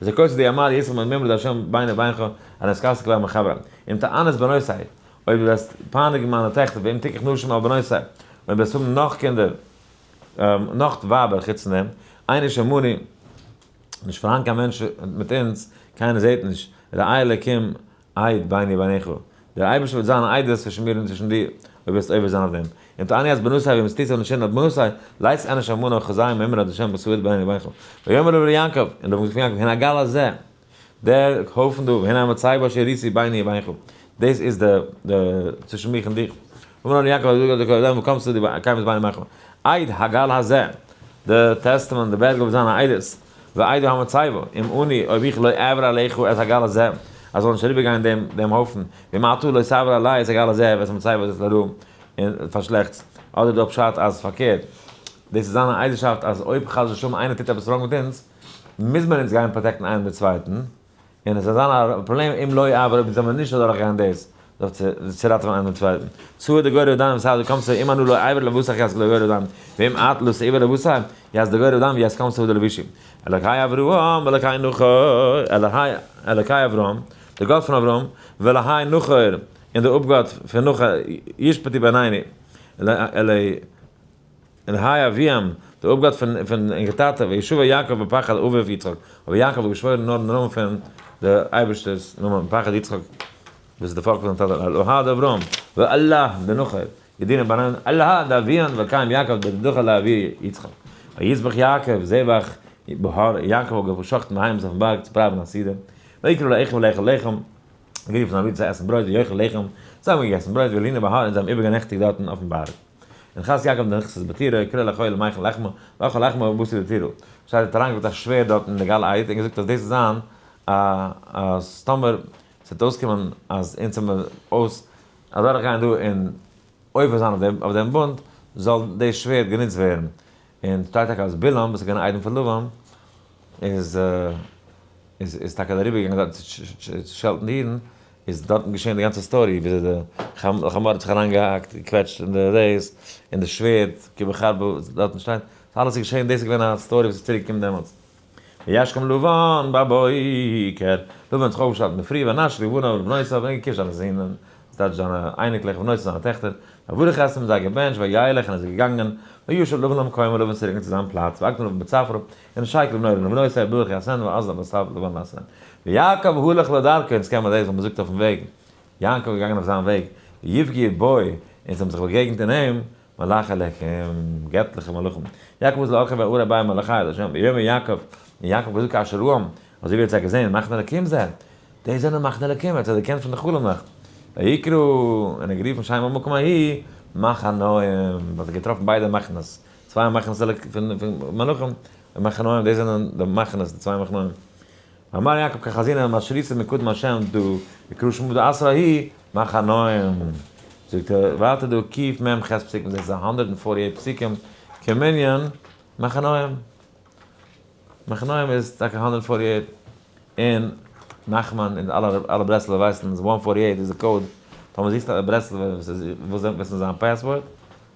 S1: וזה כוסה די אמר יצחק מימרא דהשם ביני וביניך, הרי נתכסה כבר מחברם. אם תאנס בנותי, אויב דו וועסט פייניגן מיינע טעכטער, ואם תיקח נשים על בנותי, אויב וועסט האבן נאך קינדער, נאך ווייבער חוץ פון דעם, אין איש עמנו, נישט פארהאן קיין מענטש מיט אונז, קיינער זעט נישט, ראה אלקים עד ביני וביניך, דער אייבערשטער וועט זיין א עדות צווישן מיר און צווישן דיר, אויב וועסט עובר זיין אויף דעם. אם תעני את בנותי ואם תשא נשים על בנותי, לית איניש עמנו חזאי מימרא דהשם בסוד ביני וביניך. ויאמר לבן יעקב, און לבן זאגט פון יעקב, הנה הגל הזה, דער הויפן דא, והנה המצבה אשר הראיתי ביני וביניך, דאס איז די די צווישן מיך און דיך. אמר לו יעקב, וואו קומסטו דו קיימסט ביני וביניך? עד הגל הזה, די testament, די בערגל וועט זיין א עדות, ועד המצבה, אם אני, אויב איך לא אעבור עליך את הגל הזה, אז זאל נישט אריבערגיין דעם דעם הויפן, ואם אתה לא תעבור עלי את הגל הזה ואת המצבה הזאת לרעה, און פאר שלעכטס. אדער דא פשט אז פארקערט, דאס איז זיין עדות'שאפט אז אויב חס ושלום איינער טוט עפעס wrong מיט אונז, מוז מען אונז גיין protect ן איינעם די צווייטן, און עס וועט זיין א פראבלעם אם לא אעבור אויב אונז זעמיר נישט אדורך גיין דאס, דאך צו צו ראטעווען איינעם דעם צווייטן. צוה די גורא דם וסעד די קאמסע אם אנא לא אעבור לבשר יעז די גורא דם, ואם את לא תעבור לבשר יעז די גורא דם ויעז קאמסע די לבושי. אלקי אברהם אלקי נחור אלהי אלקי אברהם, דער גאט פון אברהם, ואלהי נחור, און דער אפגאט פון נחור ישפטו בינינו, אלהי. אלהי אביהם, דער אפגאט פון ענקער טאטע, וישבע יעקב בפחד אביו יצחק, אבער יעקב האט געשוואוירן נאר אין נאמען פון דער אייבערשטער'ס נאמען, בפחד יצחק, וואס איז די פארכט פון זיין טאטע, אלהי דאברהם, ואלהי דנחור, ידינא בנן, אלהי דאביהן וקיים יעקב בדחל לאבי יצחק. ויזבח יעקב זבח בהר, יעקב האט געשחט'ן בהמות אויפן בארג צו פראווען א סעודה, ויקרא לאחיו לאכול לחם, גערופן זיינע ברידער צו עסן ברויט, ויאכלו לחם, זיי האבן געגעסן ברויט, ולינו בהר, און זיי האבן איבערגענעכטיגט דארטן אויפן בארג. און חס יעקב נכסת בטירה, יקרא לכל מיכל לחמה, ואכל לחמה ובשר בטירה. שטייט ער האט אריינגעלייגט א שווערד דארט אין די גל עד און געזאגט אז דאס וועט זיין א אז טאמער ס'וועט אויסקומען אז אונז וועלן אויס אדורכגיין דא און עובר זיין אויף דעם בונד, זאל די שווערד גענוצט ווערן. און שטייט טאקע אז בלעם וואס איז געווען א איידעם פון לבן איז איז טאקע אריבער געגאנגען דארטן צו שעלטן די אידן, איז דארטן געשען די גאנצע story וויאזוי די חמור האט זיך אריינגעהאקט געקוועטשט אין די דאס און די שווערד כי בחרבו דארטן שטייט אלעס איז געשען דאס איז געווען א story וואס איז צוריק געקומען דעמאלטס. וישכם לבן בבוקר, לבן האט זיך אויפגעשטעלט אינדערפרי וינשק לבניו ולבנותיו און געקושט זיינע זין און ס'טייטש זיינע אייניקלעך ובנותיו זיינע טעכטער, ויברך אותם און זיי געבענטשט וילך און איז געגאנגען, וישב לבן למקומו לבן איז צוריק צו זיין פלאץ, ויקדם לבן בצפרא, וינשק לבנו ולבנותיו ויברך אתהן ואזל ותב לבן לאתהן. ויעקב הלך לדרכו, אונז קען מען דאס וואס מ'זאגט אויפן וועג, יעקב איז געגאנגען אויף זיין וועג, ויפגעו בו, און זיי האבן זיך באגעגנט אין אים, מלאכי אלקים, געטליכע מלאכים. יעקב איז לארכי וארא ביי מלאכי אל השם, ויאמר יעקב, און יעקב האט געזאגט כאשר ראם, אזוי ווי ער האט זיי געזען, מחנה אלקים זה, די זענען מחנה אלקים, ער האט זיי דערקענט פון די חלום נאכט. ויקרא, און ער האט גערופן שם המקום ההוא, מחניים, ווייל ער האט געטראפן ביידע מחנות, צוויי מחנות פון מלאכים, און מחניים, די זענען די מחנות, די צוויי מחניים. ואמר יעקב כי חזינו משריתא מקדם השם דא, יקרא שמו דאתרא ההוא, מחניים. זאגט ער ווייטער דא קמ ח פסוקים, דאס איז 148 פסוקים, כמנין מחניים. מחניים איז טאקע 148, און נחמן און אלע אלע ברסלב'ער ווייסן אז 148 איז די code, טאמער זוכסטו א ברסלב'ער וואס איז וואס איז זיין password,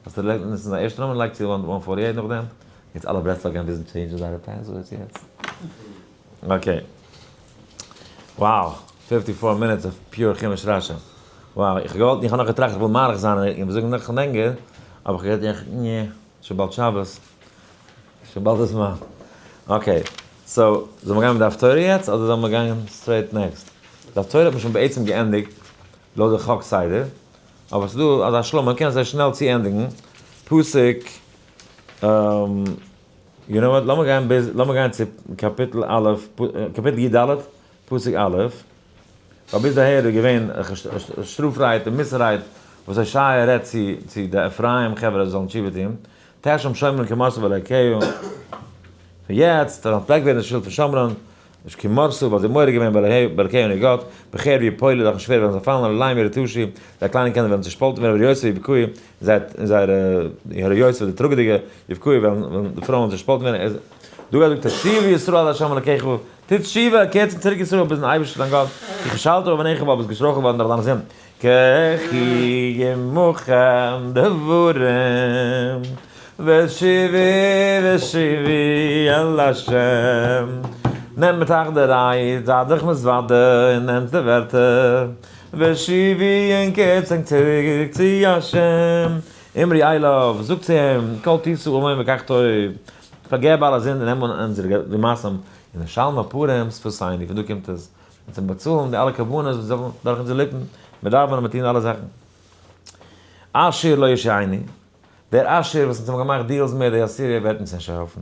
S1: האסטו לייגט נישט זיין ערשטע נאמען לייג צו 148 נאכדעם, יעצט אלע ברסלב'ער גייען וויסן change ן זייערע passwords יעצט. okay. Wow, 54 minutes of pure חומש רשי. Wow, איך האב געוואלט, איך האב נאך געטראכט איך וויל מאריך זיין און זאגן נאך לענגער, אבער איך האב געדאכט נע, שוין באלד שבת, שוין באלד איז זמן. Okay, so, זאל מען גיין מיט די הפטורה יעצט אדער זאל מען גיין straight next? די הפטורה האט מען שוין בעצם געענדיגט לויט די חק סדר, אבער ס'איז דא אזא שלמה, מ'קען עס זייער שנעל צוענדיגן, פסוק, you know what, לאמיר גיין ביז, לאמיר גיין צו קאפיטל א', קאפיטל י ד, פסוק א', ווייל ביז אהער איז געווען שטראף רייד און מוסר רייד וואס הושע רעדט צו צו די אפרים חברה זיי זאלן תשובה טון, תאשם שומרון כי מאסו באלקיו, פון יעצט וועט אנטפלעקט ווערן די שולד פון שומרון. נישט כי מארסו, ווייל זי האט מורא געווען באלקי און איר גאט, בחרב יפולו, דורכן שווערד וועלן זיי פאלן, עליהם ירטשו, זייער קליינע קינדער וועלן צעשפאלטן ווערן, והריוסי יבכו, און זייערע הריוסי, די טראגעדיגע, יבכו, וועלן די פרויען צעשפאלטן ווערן. דא גייט זאגט תשובה ישראל אל ה' אלקיך, טו תשובה, קער זיך צוריק ישראל ביזן אייבערשטן דיין גאט, כי כשלת בעווניך ווייל ביסט געשטרויכלט געווארן דורך דיינע זינד, קחי עמכם דברים ושובי ושובי אל השם, נעמט מיט אייך די רייד, זייט דיך מתוודה און נעמט די ווערטער, ושובי און קערט זיך צוריק צו השם, אמרי אליו, זאגט צו אים, כל תשא עוון וקח טוב, פארגעב אלע זינד און נעם אן אונזערע מעשים, און נשלמה פרים שפתינו, פון דא קומט עס. און צום באצאלן די אלע קרבנות וואס זאגן דורך אונזער ליפן, מיר דאווענען און מיר טוען אלע זאכן. אשור לא יושיעני, דער אשור וואס אונז האבן געמאכט deals מיט די אסיריער וועט אונז נישט העלפן.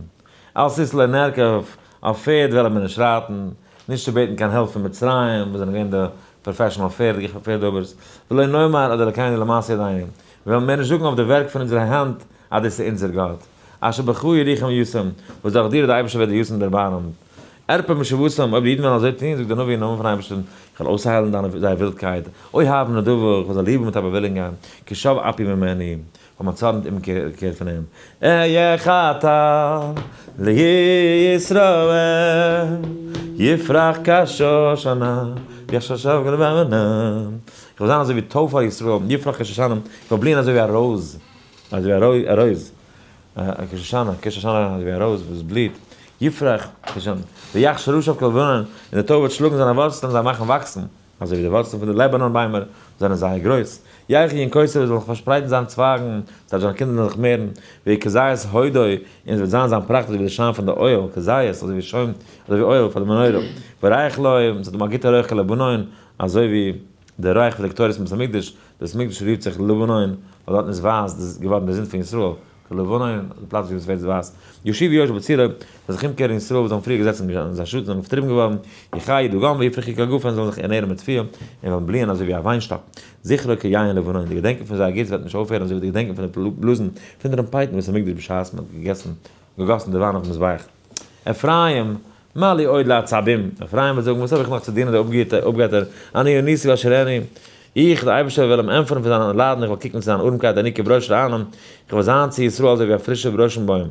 S1: על סוס לא נרכב, אויף פערד וועלן מיר נישט רייטן, נישט צו בעטן קיין הילף פון מצרים וואס זענען געווען די professional פערד פערד האבערס, ולא נאמר עד אלקינו למעשה ידינו, מיר וועלן מער נישט זאגן אויף די ווערק פון אונזערע הענט אז דאס איז אונזער גאט. אשר בך ירחם ישום, וואס דורך דיר האט דער אייבערשטער וועט די יתום דערבארעמט. ארפא משבתם, אויב די אידן וועלן אזוי טון, זאגט דער נביא אין נאמען פון אייבערשטן, איך וועל אויסהיילן דיינע זייער ווילדקייט, אוי האב נדבה, איך וועל זיי ליבן מיט א באווילינגען, כי שב אפי ממני, ווייל מיין צארן האט אומגעקערט פון אים. אהיה כטל לישראל, יפרח כשושנה, יחשב כלבנה, איך וועל זיין אזוי ווי טוי פאר ישראל, יפרח כשושנה, איך וועל בליען אזוי ווי א rose, אזוי ווי א רויז. כשושנה, כשושנה אזוי ווי א rose וואס בליט, יפרח, כשושנה, ויך שרשיו כלבנון, און די טוי וועט שלאגן זיינע ווארצלען זיי מאכן וואקסן, אזוי ווי די ווארצלען פון די לבנון ביימער זענען זייער גרויס. ירחיב ינקותיו עס זאל זיך פארשפרייטן זיינע צווייגן, זיי זיינע קינדער זאלן זיך מערן, ויהי כזית הודו, און עס וועט זיין זיין פראכט אזוי ווי די שיין פון די oil, כזית, אזוי ווי שוים, אזוי ווי oil פאר די מנורה, וריח לו, און עס וועט האבן א גוטע רויך כלבנון, אזוי ווי די רויך פון די קטורת אין בית המקדש, בית המקדש רופט זיך לבנון, ווייל דארטן איז ווייס דאס געווארן די זינד פון ישראל, כלבנון, די פלאץ ווי עס ווערט ווייס. ישובו יושבי בצרה, זאל זיך אומקערן ישראל וואס האבן פריער געזעצן אין זיין שאטן זענען פארטריבן געווארן, יחיו דגן ויפרחו כגפן זאלן זיך ערנערן מיט תבואה, און וועלן בליען אזוי ווי א וויינשטאק. זכרו כיין לבנון, די געדענקען פון זייער גוטס וועט נישט אויפהערן אזוי ווי די געדענקען פון די בלאזן פון טראמפייטן בית המקדש בשעת מען האט געגעסן געגאסן די וויין אויפן מזבח. אפרים, מה לי עוד לעצבים, אפרים וועט זאגן, וואס האב איך נאך צו דינען די אפגעטער, אני עניתי ואשר ענו, איך, דער אייבערשטער, וועל אים ענטפערן פון זיינע ליידן, איך וועל קוקן צו זיין ארעמקייט, אני כברוש רענן, איך וועל זיין צו ישראל אזוי ווי א פרישער ברוישן-בוים.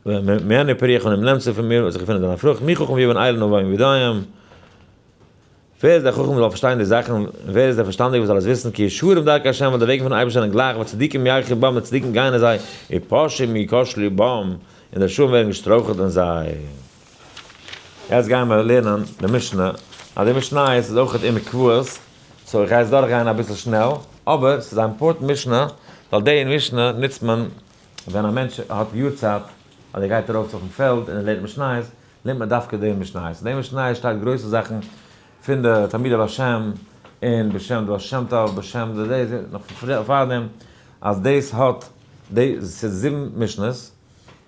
S1: ממנו פריך און אים נעמט זיך פון מיר, וועט זיך געפינען זיין פרוכט, מי חכם ויבן אלה נבון וידעים. ווער איז דער חכם וואס זאל פארשטיין די זאכן, און ווער איז דער פארשטאנדיגער וואס זאל עס וויסן, כי ישרים דרכי ה', ווייל די וועגן פונעם אייבערשטן זענען גלייך, וצדיקים ילכו בם, און צדיקים גייען אין זיי, ופושעים יכשלו בם, און די רשעים ווערן געשטרויכלט אין זיי. יעצט גייען מיר לערנען די משנה, אז די משניות איז אויך אין מקוואות, so איך גיי עס דורכגיין אביסל שנעל, אבער ס'איז א important משנה, ווייל די משנה נוצט מען ווען א מענטש האט יארצייט, אז ער גייט ארויף אויפן פעלד און ער לערנט משניות, לערנט מען דווקא די משניות. אין די משניות שטייט גרויסע זאכן פון די תלמידי בעל שם, און בשם די בעל שם טוב, בשם די די, נאך פון פארדעם, אז דאס האט, די, ס'איז זיבן משניות,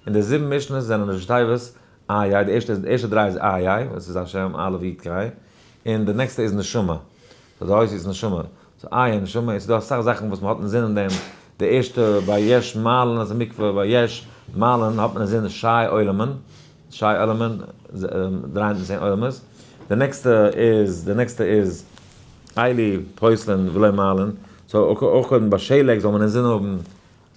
S1: און די זיבן משניות זענען ראשי תיבות איי איי, די ערשטע, די ערשטע דריי איז איי איי, וואס איז השם א' י' ק', און די נעקסטע איז נשמה, so די אות איז נשמה, so איי איי נשמה, און ס'איז דא אסאך זאכן וואס מ'האט אינזין אין דעם, די ערשטע ביי יש מעלין אז מקווה ביי יש מעלין האט מען אינזין שי עולמין, שי עולמין, 310 עולמות, די נעקסטע איז, די נעקסטע איז אילו פוסלין ולא מעלין, so אויך קודם ביי שלג זאל מען אינזין האבן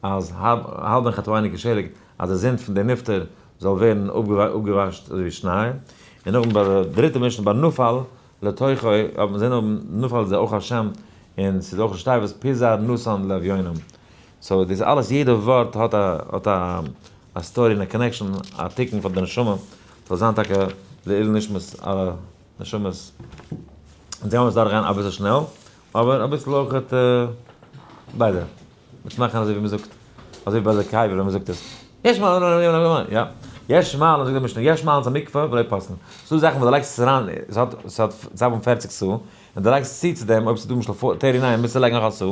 S1: אז הלבן חטאינו כשלג, אז די זינד פון די נפטר זאל ווערן אפגעוואשט אזוי ווי שניי, און נאכדעם ביי די דריטע משנה ביי נפל לתוכו האט מען זען אויבן נפל איז אויך א שם און ס'איז אויך שטיי וואס פיזר נתן לאביונים, so דאס אלעס יעדע ווארט האט א האט א א story און א connection א תיקון פאר די נשמה זאל זיין טאקע לעילוי נשמת אלע נשמות, אונז גיימער עס דורכגיין אביסל שנעל אבער אביסל אויכעט ביידע. מ'וועט מאכן אזוי ווי מ'זאגט, אזוי ווי ביי די קבר ווען מ'זאגט עס. יש מעלין, יא. יש מעלין, זאגט די משנה, יש מעלין צו מקווה ולא פוסלין. ס'דא זאכן וואס דו לייגסט עס אריין, עס האט, עס האט 47 סאה, און דו לייגסט צו צו דעם, אויב ס'איז דא למשל 39 מוזטו לייגן נאך א סאה.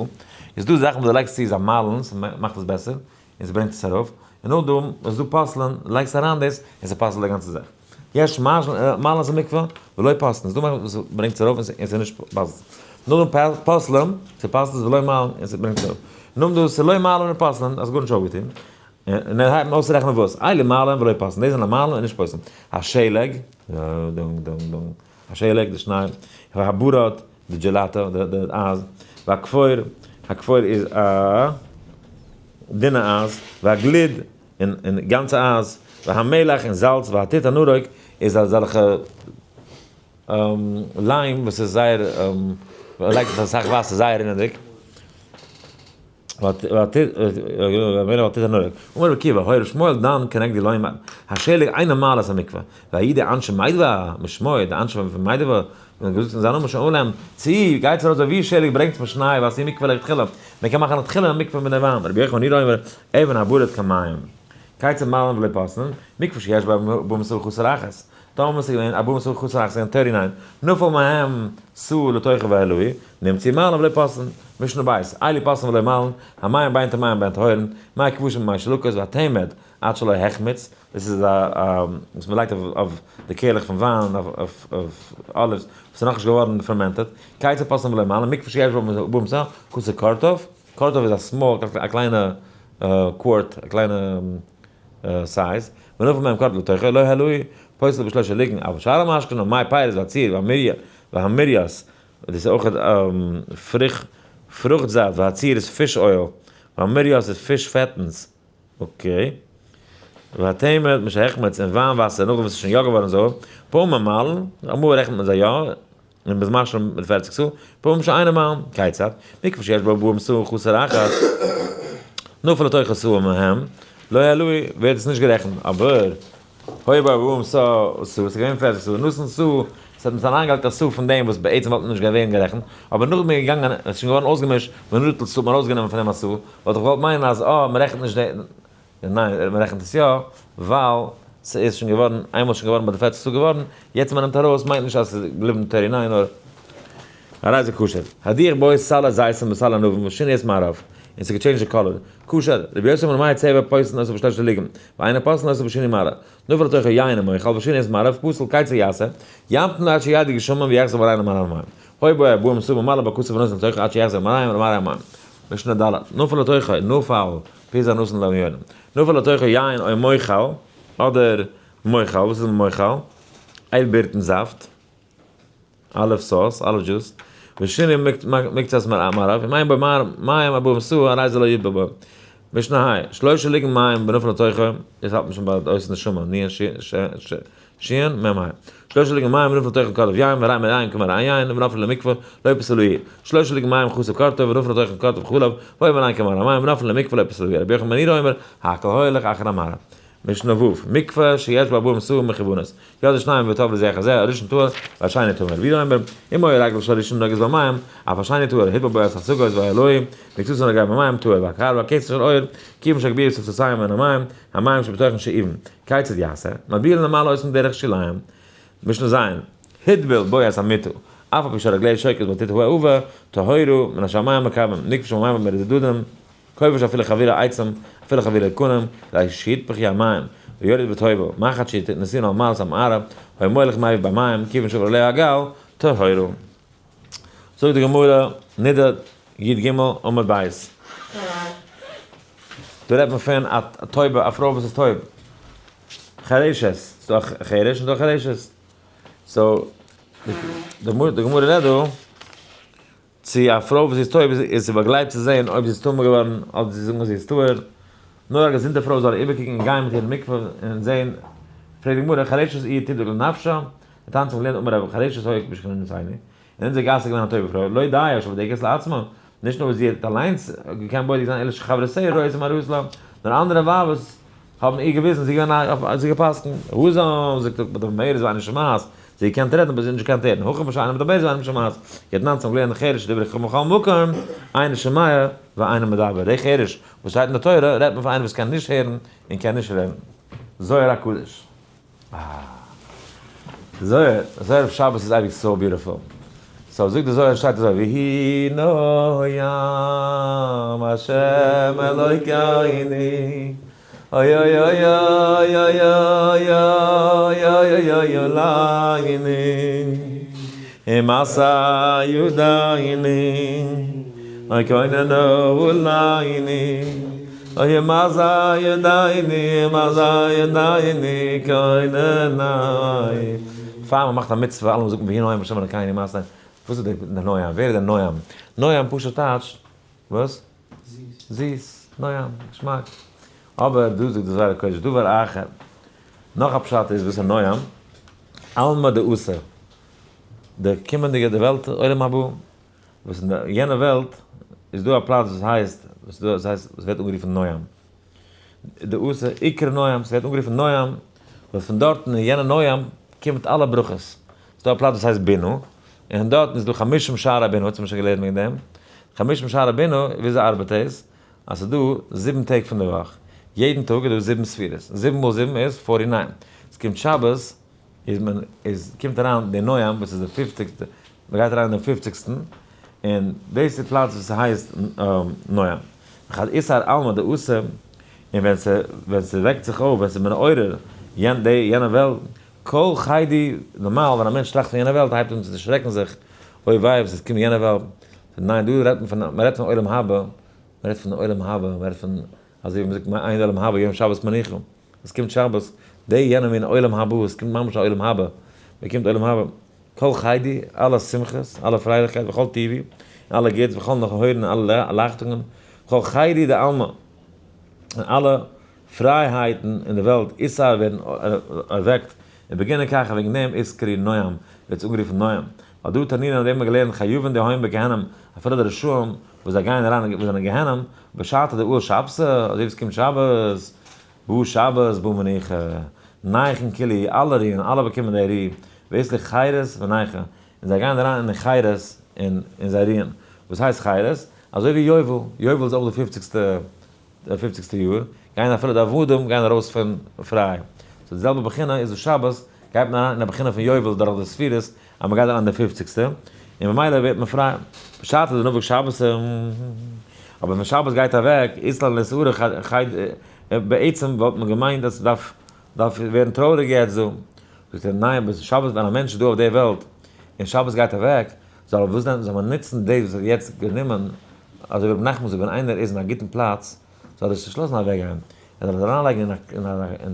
S1: איז דא זאכן וואס דו לייגסט צו איז א מעלין, ס'מאכט עס בעסער, און ס'ברענגט עס ארויף. און נאכדעם איז דא פוסלין, לייגסט אריין דאס, און ס'פסל'ט די גאנצע זאך. יש מעלין צו מקווה ולא פוסלין. ס'דא זאכן וואס ברענגט עס ארויף און ס'איז נישט פסול. נאכדעם פוסלין, ס'פסל'ט עס ולא מעלין און ס'ברענגט עס ארויף. נאכדעם דא ס'לא מעלין און פוסלין, האסט גארנישט אויפגעטון. און ער הייבט אן אויסצורעכענען וואס? אלו מעלין ולא פוסלין, דאס זענען מעלין און נישט פוסלין. השלג, דונג דונג דונג, השלג, די שניי, והברד, די דזשעלאטא, די אייז, והכפור, הכפור איז א דינע אייז, והגליד, און גאנצע אייז, והמלח, און זאלץ, והטיט הנרוק, איז אזעלכע ליים וואס איז זייער, מ'לייגט עס אסאך וואסער, זייער רינעדיג. אמר רבי עקיבא, היה ר' שמואל דן כנגדי לומר, השלג אינו מעלה את המקווה, והאי די אנשי מידבא משמו, די אנשי פון מידבא האבן געזאגט אין זיין נאמען שאמרו להם, צו גייטס ארויס אזוי ווי שלג ברענגטס מיר שניי ועשו מקווה לכתחילה, מען קען מאכן לכתחילה א מקווה מיט די וויין, רבי יוחנן בן נורי אומר, אבן הברד כמים, כיצד מעלין ולא פוסלין, מקווה שיש בה ארבעים סאה חסר אחת, טאמער ס'איז געווען ארבעים סאה חסר אחת געווען thirty nine, נפל מהם סאה לתוכה והעלהו, נמצאו מעלין ולא פוסלין, משנה בית, אלו פוסלין ולא מעלין, המים בין טמאים בין טהורין, מי כבשים ומי שלקות והתמד עד שלא החמיץ, דאס איז א וואס מ'לייגט אויף די קערלעך פון וויין אויף olives וואס איז נאכנישט געווארן fermented, כיצד פוסלין ולא מעלין, מקווה שיש בה ארבעים סאה חסר קורטוב, קורטוב איז א small א קליינע quart א קליינע size, ונפל מהם קורטוב לתוכו, לא העלוהו, פוסל בשלושה לוגין, אבל שאר המשקין ומי פירות והציר והמורייס, דאס איז אויך פרוכט זאפט, והציר איז fish oil, והמורייס איז פיש פעטנס, okay. והתמד משהחמיץ און וויין וואסער נאכדעם וואס עס איז שוין יא געווארן זויער, פעמים מעלין, אמאל רעכנט מען זיי יא, און מ'איז משלים מיט פערציג סאה, פעמים שאינן מעלין, כיצד? מקווה שיש בה ארבעים סאה חסר אחת, נפל לתוכה סאה מהם, לא העלוהו, ווערט עס נישט גערעכנט, אבער היה בה ארבעים סאה, ס'איז געווען פערציג סאה, נתן סאה, ס'האט מען אריינגעלייגט א סאה פון דעם וואס בעצם וואלט מען נישט געווען גערעכנט, אבער נאכדעם איז געגאנגען, עס איז שוין געווארן אויסגעמישט, ונטל סאה האט מען ארויסגענומען פון דעם א סאה, וואלט איך געוואלט מיינען אז אה, מ'רעכנט נישט די, ניין, מ'רעכנט עס יא, ווייל ס'איז שוין געווארן, איינמאל איז שוין געווארן ביי די פערציג סאה געווארן, יעצט מ'נעמט ארויס מיינט נישט אז ס'איז געבליבן thirty nine נאר הרי זה כשר. הדיח בו סלי זיתים וסלי ענבים ושינה את מראיו, און ס'גע change ט די color. כשר. רבי יוסי אומר מי צבע פוסלין אותו בשלושה לוגין, ואינן פוסלין אותו בשינוי מראה. נפל לתוכו יין ומוחל ושינה את מראיו פסול כיצד יעשה, ימתין לו עד שירדו גשמים ויחזור מראהו למראה המים. היה בו ארבעים סאה וממלא בכסה ונותן לתוכו עד שיחזור מראהו למראה המים. משנה ד' נפל לתוכו נפל פיזר נתן לאביונים. נפל לתוכו יין או מוחל, אדער מוחל, וואס איז מוחל? איילבירטן זאפט, olive sauce, olive juice, ושינה מקצת מראיו, אם אין בו מים ארבעים סאה, הרי זה לא יטבול בו. משנה ה', שלושה לוגין מים ונפל לתוכו, דאס האלט מען שוין ביי די אות נשמה, נון שין מם ה'. שלושה לוגין מים ונפל לתוכו קורטוב יין, והרי מראיהם כמראה יין, ונפל למקווה, לא פסלוהו. שלושה לוגין מים חסר קורטוב, ונפל לתוכו קורטוב חלב, והיה מראיהם כמראה מים, ונפל למקווה, לא פסלוהו. רבי יוחנן בן נורי אומר, הכל הולך אחר המראה. משנה ו', מקווה שיש בה ארבעים סאה מכוונות, יד שניים וטבל זה אחר זה, הראשון טהור והשני טמא. רבי יהודה אומר, אם היה רגלו של הראשון נוגעת במים, אף השני טהור, הטביל בו את הסגות והעלוהו, מקצתן נוגע במים טהור, והקערה והכסת של עור, כיוון שהגביהו שפתותיהם מן המים, המים שבתוכן שאובין. כיצד יעשה? מטבילין למעלה אותן דרך שוליים. משנה ז', הטביל בו את המיטה, אף על פי שרגליה שוקעות בטיט העבה, טהורה, מן השמים מקבלים, נקבה של מים מרדדים, כובש אפילו חבילי עצים, אפילו חבילי קנים, כדי שיתפחו המים, ויורד וטובל, מחט שנתנו על מעלת המערה, היה מוליך מביא במים, כיוון שעבר עליה הגל, טהורה. זאגט די גמרא, נדה י ג עמוד בית. דא רעדט מען פון א טויבע, א פרוי וואס איז טויב. חרשת, ס'דא א חרש און ס'דא א חרשת. so, די גמרא רעדט דא, צו א פרוי וואס איז טויב איז זי באגלייבט צו זען אויב זי איז טמא געווארן אדער זי זאגן אז זי איז טהור, נאר א געזונטע פרוי זאל איבערקוקן און גיין מיט איר אין מקווה און זען, פרעגט די גמרא, חרשת איהי תבדוק לנפשה? דתניא האבן געלערנט אמר רב חרשת היה בשכונתינו, אין אונזער גאס איז געווען א טויבע פרוי, לא דיה שבודקת לעצמה, נישט נאר וואס זי האט אליינס געקענט בודק זיין אלא שחברותיה רואות ומראות לה, נאר אנדערע ווייבערס האבן איר געוויזן, זי איז געווען א, זי געפסקנט, הוז זאגט מדברת ואינה שומעת, זי געקענט רעדן אבער זי האט נישט געקענט הערן, הכא בשאינה מדברת ואינה שומעת, יעצט נאנט צום געלערנטן חרש דברי חכמים בכל מקום, אינו שומע ואינו מדבר, די חרש וואס שטייט אין די תורה רעדט מען פון איינער וואס קען נישט הערן און קען נישט רעדן. זוהר הקדוש. אה. זוהר, זוהר אויף שבת איז אייביג so beautiful. so זאגט די זוהר שטייט אזוי ויהי נועם השם אלוקינו אוי אוי אוי אוי אוי אוי אוי אוי אוי אוי עלינו ומסע ידינו אוי כוננו עלינו. אוי מה זה ידעני, מה זה ידעני, כונני. פאר מען מאכט א מצוה, אלעמאל זאגט מען ויהי נועם השם אלקינו מה עשה. וואס איז דער נועם? ווער איז דער נועם? נועם פשוט טייטש, וואס?
S2: זיס.
S1: זיס, נועם, געשמאק. אבער דא זאגט די זוהר הקדוש דבר אחר. נאך א פשט איז וואס איז נועם? עלמא דאתי. די קומענדיגע די וועלט עולם הבא, וואס אין די יענע וועלט איז דא א פלאץ וואס הייסט, וואס דא הייסט, וואס ווערט אנגערופן נועם. דאתי איקרי נועם, ס'ווערט אנגערופן נועם, וואס פון דארטן אין יענע נועם קומט אלע ברכות. ס'איז דא א פלאץ וואס הייסט בינה, און דארטן איז דא חמשים שערי בינה, האט מען שוין געלערנט וועגן דעם. חמשים שערי בינה, וויאזוי ארבעט דאס? אז ס'איז דא 7 טעג פון די וואך, יעדן טאג איז דא 7 ספירות, 7 מאל 7 איז 49. עס קומט שבת, איז מען, איז קומט אריין די נועם וואס איז די פופציגסטע, מען גייט אריין אין דעם פופציגסטן, און דאס איז די פלאץ וואס ס'הייסט נועם. וכד אתער עלמא דאתי, און ווען ס'וועקט זיך אויף, ווען ס'איז מעורר יענע וועלט, כל חידי, נארמאל ווען א מענטש טראכט פון יענע וועלט הייבט אן צו דערשרעקן זיך, אוי וויי וואס עס קומט יענע וועלט. ניין, דא רעדט מען פון, מען רעדט פון עולם הבא, מען רעדט פון עולם הבא, מען רעדט פון, אזוי ווי מען זאגט, אין עולם הבא יום שבת מנוחה. עס קומט שבת, די יענע מין עולם הבא, עס קומט ממש א עולם הבא, מען קומט עולם הבא, כל חידי, אלע שמחות, אלע פרייליכקייט, וכל טובי, אלע גוטס, וכל נהורין, אלע לייכטונגען, וכל חירותי דעלמא, און אלע פרייהייטן אין די וועלט, אתער ווערן ערוועקט, און בגין הכך וועגן דעם אתקרי נועם, ווערט עס אנגערופן נועם. ווייל דא תנינא האבן מיר געלערנט חייבין דהויין בגיהנום, אפילו די רשעים וואס זיי גייען אריין וואס זענען אין גיהנום, בשעתא דעאל שבתא, אזוי ווי עס קומט שבת, בא שבת בא מנוחה, נייחין כולהו, אלע רוען, אלע באקומען די רו, ואית להו חירות ונייחי, און זיי גייען אריין אין די חירות און זיי רוען. וואס הייסט חירות? אזוי ווי יובל, יובל איז אויך די פופציגסטע, די פופציגסטע יאר, גייען אפילו די עבדים גייען ארויס פון פריי. so די זעלבע בחינה איז דא שבת, גייט מען אריין אין א בחינה פון יובל דורך די ספירות, אז מען גייט אריין אין די פופציגסטע, און ממילא ווערט מען פריי. בשעתא דנפק שבת, אבער ווען שבת גייט אוועק, אית לן לאתעורי בעצם וואלט מען געמיינט אז ס'דארף דארף ווערן טרויעריג יעצט דא. זאגט ער, ניין, ביז שבת ווען א מענטש איז דא אויף די וועלט, און שבת גייט אוועק, זאל ער וואס דען, זאל מען נוצן דאס וואס ער האט יעצט גענומען, אזוי ווי רבי נחמן זאגט, ווען איינער איז אין א גוטן פלאץ, זאל ער זיך נישט לאזן אוועקגיין, ער זאל עס אריינלייגן אין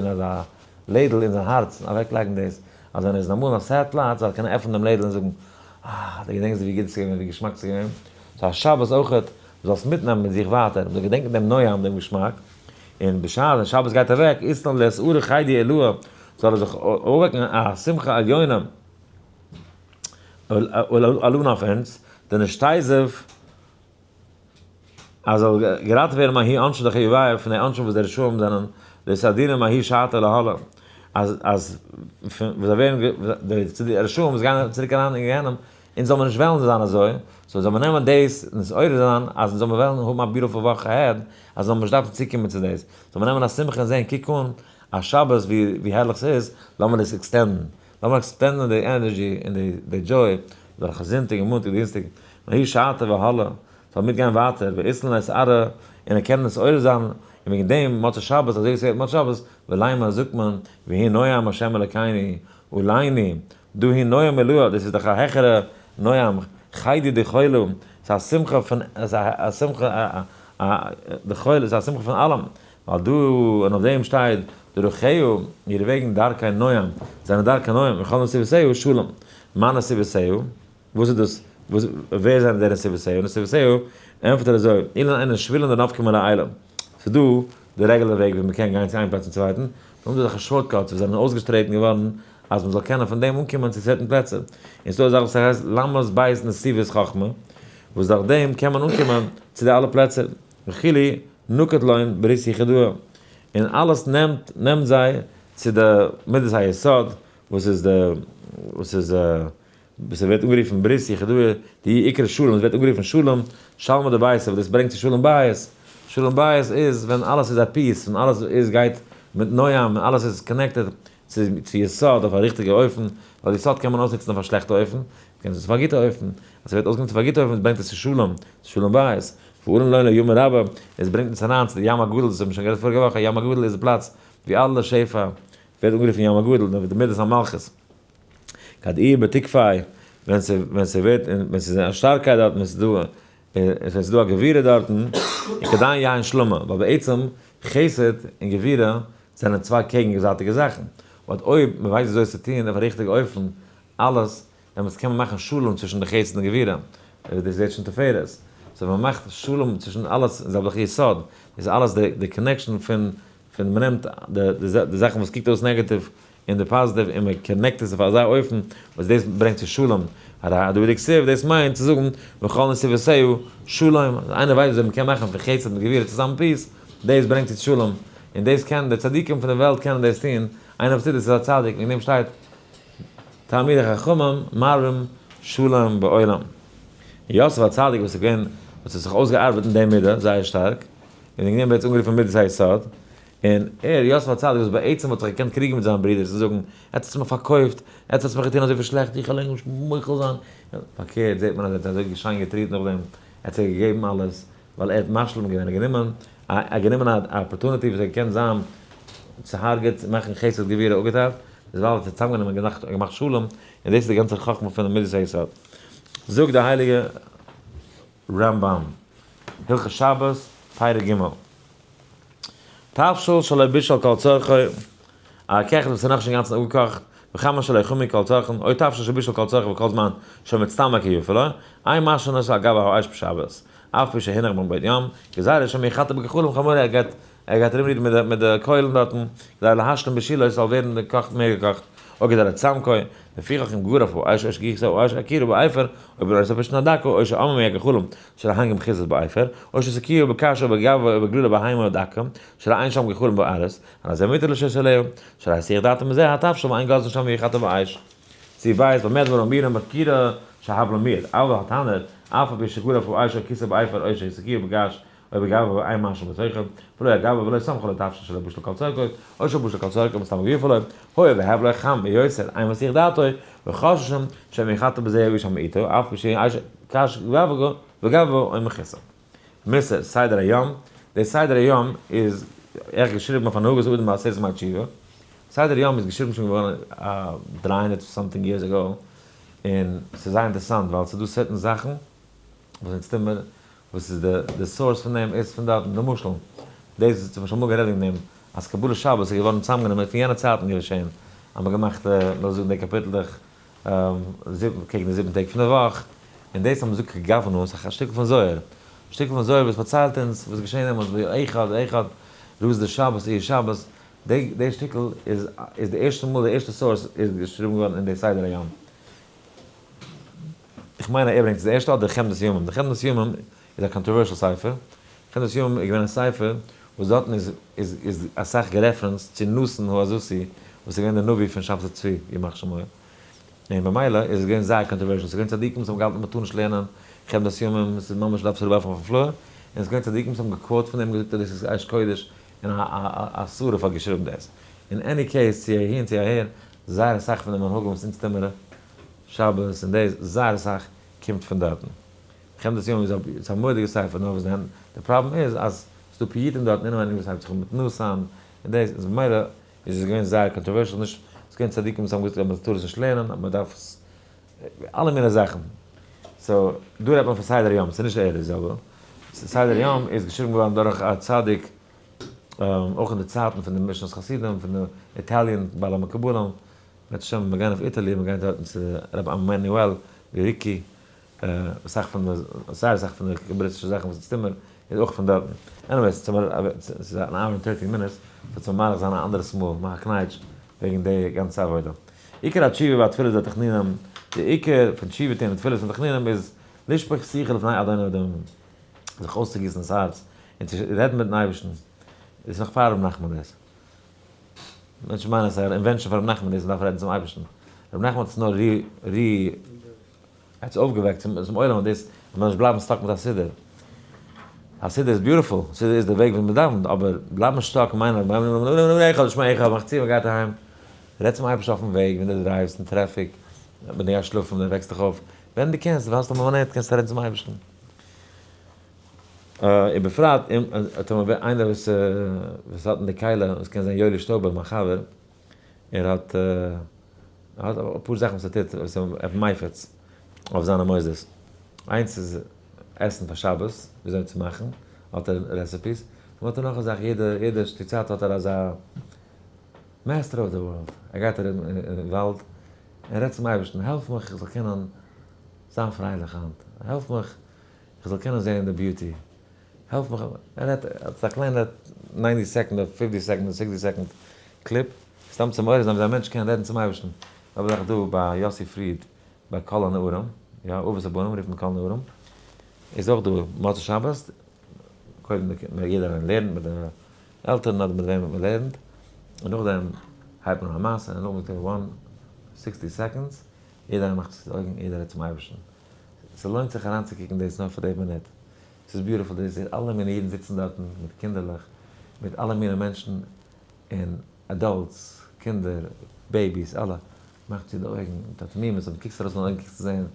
S1: אזא לעדל אין זיין הארץ, אוועקלייגן דאס, אז ווען ער איז אמאל אין א sad פלאץ, זאל ער קענען עפענען דעם לעדל און זאגן, אה, דו געדענקסט ווי גוט עס איז געווען, ווי געשמאק עס איז געווען. so א שבת אויכעט, דו זאלסט מיטנעמען מיט זיך ווייטער, מען זאל געדענקען דעם נועם, דעם געשמאק, און בשעת ווען שבת גייט אוועק, אית לן לאתעורי חידו עילאה, זאל ער זיך אויפוועקן א שמחה עליונה, עלנא אויף אונז, דנשתיזיב, אז זאל געראטעוועט ווערן מהאי עונשא דחייביא, פון די עונשים וואס די רשעים זענען, דאתהדרינן מהאי שעתא להלאה, אז אז פון וואס זיי ווערן די רשעים וואס גייען צוריק אריין אין גיהנום, אונז זאל מען נישט וועלן זיין אזוי, so זאל מען נעמען דאס און עס עורר זיין, אז אונז זאל מען וועלן האבן א beautiful וואך ahead, אז זאל מען נישט דארפן צוקומען צו דאס, זאל מען נעמען א שמחה און זען, קוק אן א שבת ווי הערליך ס'איז, לאמיר דאס extend ן, לאמיר extend ן די energy און די joy, דורך זונטאג און מאנטאג דינסטאג, מהאי שעתא והלאה, זאל מיטגיין ווייטער, ואית לן לאתערא, און ער קען עס עורר זיין, און וועגן דעם מוצאי שבת, אזוי ווי ס'ווערט מוצאי שבת, ולימא זאגט מען, ויהי נועם ה' אלקינו, עלינו, דא הוא נועם עילאה, דאס איז דאך א העכערע נועם, חידו דכולא, ס'איז א שמחה פון, ס'איז א שמחה דכולא, ס'איז א שמחה פון אלעם, ווייל דא און אויף דעם שטייט דרכיה, אירע וועגן דרכי נועם, זענען דרכי נועם, וכל נתיבותיה שלום, מה נתיבותיה? וואס איז דאס? וואס, ווער זענען די נתיבותיה? נתיבותיה, ענטפערט ער אזוי, אילן אינון שבילין דנפקין מלעילא, ס'איז דא די רעגולער וועג ווי מ'קען גיין צו איין פלאץ צום צווייטן, נאר דא אזעלכע shortcuts וואס זענען אויסגעטרעטן געווארן אז מ'זאל קענען פון דעם אנקומען צו certain פלעצער. און ס'דא א זאך וואס הייסט ל' בית נתיבות חכמה, וואס דורך דעם קען מען אנקומען צו די אלע פלעצער, וכו' נקט לון ברית יחידאה, און אלעס נעמט נעמט זיי צו די מדת היסוד וואס איז די וואס איז וואס ס'ווערט אנגערופן ברית יחידאה, די עיקר שלום, עס ווערט אנגערופן שלום, שלמא דביתא, וואס דאס ברענגט צו שלום בית, שלום בית איז ווען אלעס איז at peace, ווען אלעס איז גייט מיט נועם, און אלעס איז connected צו יסוד אויף א ריכטיגע אופן, ווייל יסוד קען מען אויסנוצן אויף א שלעכטע אופן, מ'קען עס נוצן אויף א גוטע אופן, אז ס'ווערט אויסגענוצט אויף א גוטע אופן ברענגט עס צו שלום, צו שלום בית, ואלין לון לימא רבא, עס ברענגט אונז אריין צו די ים הגדול, דאס האבן מיר שוין גערעדט פאריגע וואך, א ים הגדול איז די פלאץ ווי אלע שפע ווערט אנגערופן ים הגדול, די מידת המלכות. כד איהי בתוקפיה, ווען ס'ווערט, ווען ס'איז א שטארקייט דארט, ווען ס'איז דא. עס איז דא א גבורה דארטן, און כדאי יין שלמה, ווייל בעצם חסד און גבורה זענען צוויי קעגנזייטיגע זאכן, but אויב מען ווייסט וויאזוי עס צו טון אויף א ריכטיגע אופן, אלעס, דעמאלטס קען מען מאכן שלום צווישן די חסד און גבורה, דאס ווערט שוין תפארת. so ווען מען מאכט שלום צווישן אלעס, איז אבער יסוד, איז אלעס די connection פון מען נעמט די זאכן וואס קוקט אויס negative און די positive און מען connect עס אויף אזא אופן וואס דאס ברענגט צו שלום. הרי הדא דכתיב, דאס מיינט צו זאגן וכל נתיבותיה שלום, אז איינער ווייסט וויאזוי מען קען מאכן פון חסד מיט גבורה צוזאמען peace, דאס ברענגט צו שלום, און דאס קען די צדיקים פון די וועלט קענען דאס טון, איינער וואס טוט דאס איז א צדיק, וועגן דעם שטייט תלמידי חכמים מרבים שלום בעולם. און יוסף הצדיק וואס איז געווען, וואס האט זיך אויסגעארבעט אין די מידה זייער שטארק, און וועגן דעם ווערט עס אנגערופן מידת היסוד, און ער, יוסף הצדיק, וואס בעצם האט זיך געקענט קריגן מיט זיינע ברידערס און זאגן, עטס האטס מיך פארקויפט, עטס האטס מיך געטון אזויפיל שלעכט, איך וועל ענק נישט מוחל זיין. פארקערט זעט מען אז ער האט זיי אזוי שיין גע treat נאכדעם, ער האט זיי געגעבן אלעס, ווייל ער האט משלים געווען, ער האט גענומען א, ער האט גענומען א opportunity וואס ער האט געקענט זיין צוהרג'עט, מאכן חסד גבורה אפגעטיילט, איז ווייל ער האט זיי צוזאמגענומען געמאכט געמאכט שלום, און דאס איז די גאנצע חכמה פונעם מידת היסוד. זאגט די הייליגע רמב ם, הלכות שבת, פרק ג', תבשיל שלא בישל כל צרכו, א קעכער וואס איז נאכנישט אינגאנצן אפגעקאכט, וחמין שלא חמו כל צרכן, או תבשיל שבישל כל צרכו וכל זמן שמצטמק יפה לו, אין משרין אותו על גבי האש בשבת, אף פי שהונח מבעוד יום, גזירה שמא יחתה בגחלים חמורה ער גייט ער גייט ארומרירן מיט די קוילן דארטן, כדי להשלים בשילו עס זאל ווערן געקאכט מער געקאכט, או כדי לצמקו, לפיכך אם גרף האש או שגיסה האש עקירה באפר, או בנוסף בשן הדקה, או שעממו הגחלים שלהן כמכוסות באפר, או שסקיעו בקש או בגבו או בגלולו בהמה דקה, שלא אין שם גחלים בארץ, הרי זה מותר לשית עליה, שלא יסיח דעתו מזה התבשיל ואין גוזלין שמא יחתה באש. צו ווייס במה דברים אמורים בקירה שהבלע מיעט, אבל התנור, אף על פי שגרף האש או כיסה באפר או שהסקיעו בקש או בגבו ואין משהו בתוכו, ולא הגבו ולא סמכו לתבשיל שלא בושל כל צורכו, או שבושל כל צורכו מסתם גופו לו, הואיל והבלע חם ביותר, אין מסיח דעתו, וחוששין שמא יחתה בזה האיש המעיטו, אף פי שאש קש וגבו או מכסה. מוסר, סדר היום, דער סדר היום איז עכט געשריבן אויף הנהגת אדם בעשרת ימי תשובה, סדר היום איז געשריבן שוין געווארן 300 something years ago, און ס'איז זייער אינטערעסאנט ווייל ס'איז דא certain זאכן וואס אונז טוהן מיר וואס איז די source פון דעם איז פון דארטן, למשל דאס וואס מ'האט שוין אמאל גערעדט וועגן דעם אז קבלת שבת איז געווארן צוזאמגענומען פון יענע צייטן געשען אז מ'האט געמאכט לאמיר זאגן די קאפיטלעך זיבן קעגן די זיבן טעג פון די וואך, און דאס אז מ'זאגט כגוונא ס'איז א שטיקל פון זוהר, שטיקל פון זוהר וואס פארציילט אונז וואס איז געשען דעמאלטס ביי אחד אחד רז די שבת איז שבת, די די שטיקל איז איז די ערשטע מאל די ערשטע source איז געשריבן געווארן אין די סדר היום. איך מיין אז ער ברענגט עס די ערשטע אדער חמדת ימים, די חמדת ימים איז א controversial ספר, חמדת ימים איז געווען א ספר וואס דארטן איז איז איז אסאך גע reference צו נתן העזתי וואס איז געווען די נביא פון שבתי צבי ימח שמו, און במילא איז עס געווען זייער controversial, ס'איז געווען צדיקים וואס האבן געהאלטן מ'טאר נישט לערנען חמדת ימים, ס'איז ממש דארף עס אראפווארפן אויפן floor, און עס איז געווען צדיקים וואס האבן גע quote פון דעם און געזאגט אז דאס איז אש קודש, און א שרף האט געשריבן דאס. אין any case צו אהין צו אהער, זייער אסאך פון די מנהגים וואס אונז טוען מיר שבת און דאס, זייער אסאך קומט פון דארטן. חמדת ימים איז א מורא'דיגע ספר, נאר וואס דען, די פראבלעם איז אז ס'דא פיוטים דארטן אינעווייניג וואס הייבט זיך אן מיט נתן און דאס, איז במילא איז עס געווען זייער controversial, נישט, ס'איז געווען צדיקים וואס האבן געזאגט אז מ'טאר עס נישט לערנען, אז מ'דארף עס, אלע מיני זאכן. so, דא רעדט מען פון סדר היום, ס'איז נישט ער די זעלבע. סדר היום איז געשריבן געווארן דורך א צדיק, אויך אין די צייטן פון די משנת חסידים, פון די Italian בעלי מקובלים, מ'האט שוין, מיר גייען אויף Italy, מיר גייען דארטן צו רבי עמנואל גריקי, אסאך פון די, זייער אסאך פון די קבליסטישע זאכן וואס אונז טוהן מיר איז אויך פון דארטן. anyways, ס'איז אן hour און 13 minutes, so צו מאריך זיין א אנדערעס מאל, מאך א קנייטש וועגן די גאנצע עבודה. עיקר התשובה והתפילה זה תחנונים, די עיקר פון תשובה טוהן און תפילות פון תחנונים איז לשפוך שיחה לפני אדוני אדונים, זיך אויסצוגיסן דאס הארץ און צו רעדן מיטן אייבערשטן, דאס איז נאך פאר ר' נחמן דאס. מענטשן מיינען אז ס'איז א invention פון ר' נחמן דאס מ'דארף רעדן צום אייבערשטן. ר' נחמן האט עס נאר רי רי ער האט עס אויפגעוועקט צום עולם אז דאס אז מ'זאל נישט בלייבן stuck מיט א סידור. א סידור איז beautiful, סידור איז די וועג ווי מ'דאווענט, אבער בלייבן stuck מיינען אז מאכט צו מ'גייט אהיים. רעד צום אייבערשטן אויפן וועג ווען דו drive סט אין טרעפיק, ווען דו גייסט שלאפן, ווען דו וועקסט דיך אויף, ווען דו קענסט, ווען האסט א מאמענט קענסטו רעדן צום אייבערשטן. ובפרט טאמער איינער וואס וואס האט אין די כלי, וואס קען זיין יואלי שטויבער מיין חבר, ער האט ער האט אפאר זאכן וואס ער טוט וואס ער מפיץ אויף זיינע מוסדות, איינס איז. עסן פאר שבת, וויאזוי צו מאכן, האט ער recipes, און האט ער נאך א זאך, יעדע שטיק צייט האט ער אזא master of the world, ער גייט ארום אין וואלד, און רעדט צום אייבערשטן, העלף מיך איך זאל קענען זיין פרייליך היינט, העלף מיך איך זאל קענען זען די beauty, העלף מיך, ער רעדט, עס איז א קליינע 90 second אדער 50 second אדער 60 second clip, סתם צו מעורר זיין וויאזוי א מענטש קען רעדן צום אייבערשטן. אבער זאך דא ביי יוסי פריד, ביי קול הנערים, יא, אבות ובנים רופט מען קול הנערים, איז אויך דא מוצאי שבת, קודם יעדער אליין לערנט מיט די עלטערן אדער מיט וועמען מען לערנט, און נאכדעם הייבט מען אן א מעשה, און נאכדעם זאגט ער one 60 seconds, יעדער איינער מאכט צו די אויגן, יעדער רעדט צום אייבערשטן. ס'לוינט זיך אריינצוקוקן דאס נאר פאר די מינוט. ס'איז beautiful דאס זעהן אלע מיני אידן זיצן דארטן מיט קינדערלעך, מיט אלע מיני מענטשן, און adults, קינדער, babies, אלע, מאכט צו די אויגן מיט א תמימות, אויב קוקסט ארויס פון די אויגן קוקסטו זעהן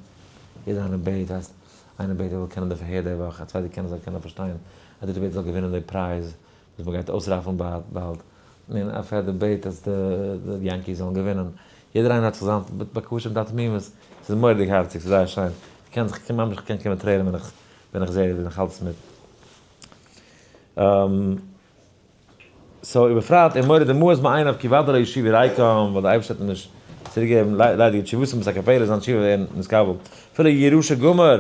S1: יעדער איינער בעט, ווייסט, איינער בעט ער וויל קענען די פארהער די וואך, א צווייטער קען ער זאל קענען פארשטיין, א דריטער בעט ער זאל געווינען די prize וואס מ'גייט אויסראפלן באלד, און א פערטער בעט אז די Yankees זאלן געווינען, יעדער איינער האט זיך זיין בקשה מיט א תמימות, ס'איז מורא'דיג הארציג, ס'איז זייער שיין, כ'קען זיך, ממש כ'קען קומען טרערן ווען איך ווען איך זעה ווען איך האלט עס מיט. so ובפרט אין מוריד דמעות מעיניו כי ודאי לא ישיב ריקם, ווייל די אייבערשטער האט אים נישט צוריקגעגעבן ליידיגע תשובתו מיט א קאפעלע זיין תשובה ווערן נתקבל אפילו ירושע גמור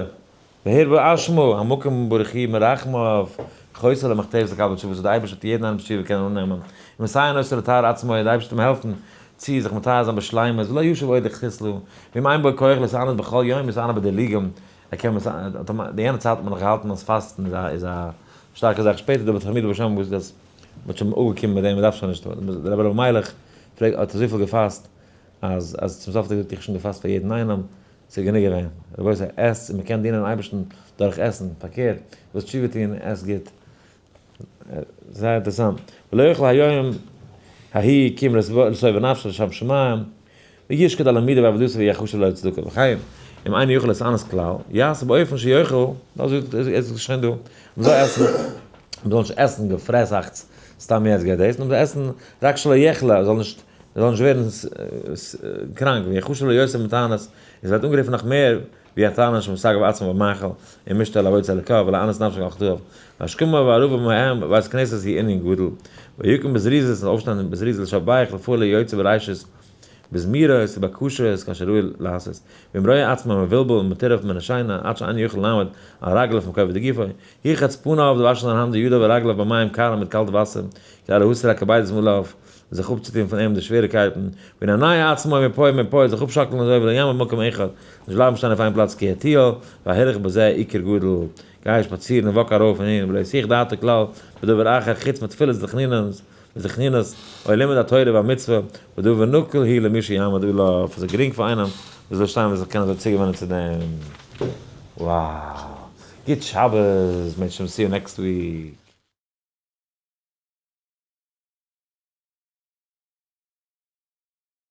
S1: והרבה אשמו המקום ברוך הוא מרחמיו חוסר למכתב לקבל תשובתו די אייבערשטער האט יעדן איינעמ'ס תשובה קענען אננעמען ומסייעין אותו לטהר עצמו די אייבערשטער וועט אים העלפן צו זיך מטהר זיין בשלימות ולא ישוב עוד לחיסלו ואם אין בו כח להתענות בכל יום יתענה בדילוגים ער קען מס ה, די יענע צייט האט מען נאך געהאלטן אז פאסטן איז א איז א שטארקע זאך, שפעטער די תלמידי בעל שם וואס אז מ'האט שוין אפגעקומען מיט דעם מ'דארף שוין נישט, דער רבי ר' מיילעך פלעגט האט אזויפיל געפאסט אז אז צום סוף האט ער געזאגט איך האב שוין געפאסט פאר יעדן איינעם ס'איז גענוג געווען, רבותי עסטס און מ'קען דינען אייבערשטן דורך עסן, פארקערט ווילסט תשובה טון עס גוט. זייער אינטערעסאנט. ולא יוכל היום ההיא כי אם לשובע נפשו לשם שמים, וישקוד על עמידה בעבודתו ויחשב לו לצדקה. וכן, אם אינו יכול להתענות כלל, יעשה באופן שיוכל, אזוי איז עס שוין דא, מען זאל עסן, מען זאל נישט עסן געפרעסאכטס סתם יעצט גייט דאס, נאר מען זאל עסן רק שלא יחלה, ער זאל נישט ער זאל נישט ווערן קראנק, ויחשב לו יותר מתענית, עס ווערט אנגערופן נאך מער ווי א תענית שמסגף עצמו במאכל ומשתה על עבודת אלוקיו ולענות נפשו על חטאיו, והשכמה והערבה מהם בבית כנסת היא ענין גדול, ויקום בזריזות און אויפשטיין בזריזות לשבח לפועל היוצא בראשית בזמירות ובקשות כאשר ראוי לעשות, ואם רואה עצמו מבולבל ומטורף מן השינה עד שאין יכול לעמוד על רגליו מכובד גופו, ירחץ פניו די וואשן זיין האנט וידיו ורגליו במים קרים מיט קאלט וואסער, כדי להסיר הכבידות מעליו, זיך אפצוטון פון אים די שוועריקייטן, וינענע עצמו מפה ומפה, זיך אפשאקלן אזוי ולא יעמוד במקום אחד, נישט בלייבן שטיין אויף איין פלאץ כי הטיל, וההילוך בזה עיקר גדול, גיי שפאצירן און walk ארויף און אהין, ולא יסיח דעתו כלל בדבר אחר חוץ מתפילות ותחנונות, או לימוד התורה והמצוה, ודבר נקל הוא למי שיעמוד עליו, עס איז גרינג פאר איינעם וואס וויל שטיין וואס זיך קענען אזוי צוגעוואוינען צו דעם. Wow! גוט שבת! מענטשן see you next week.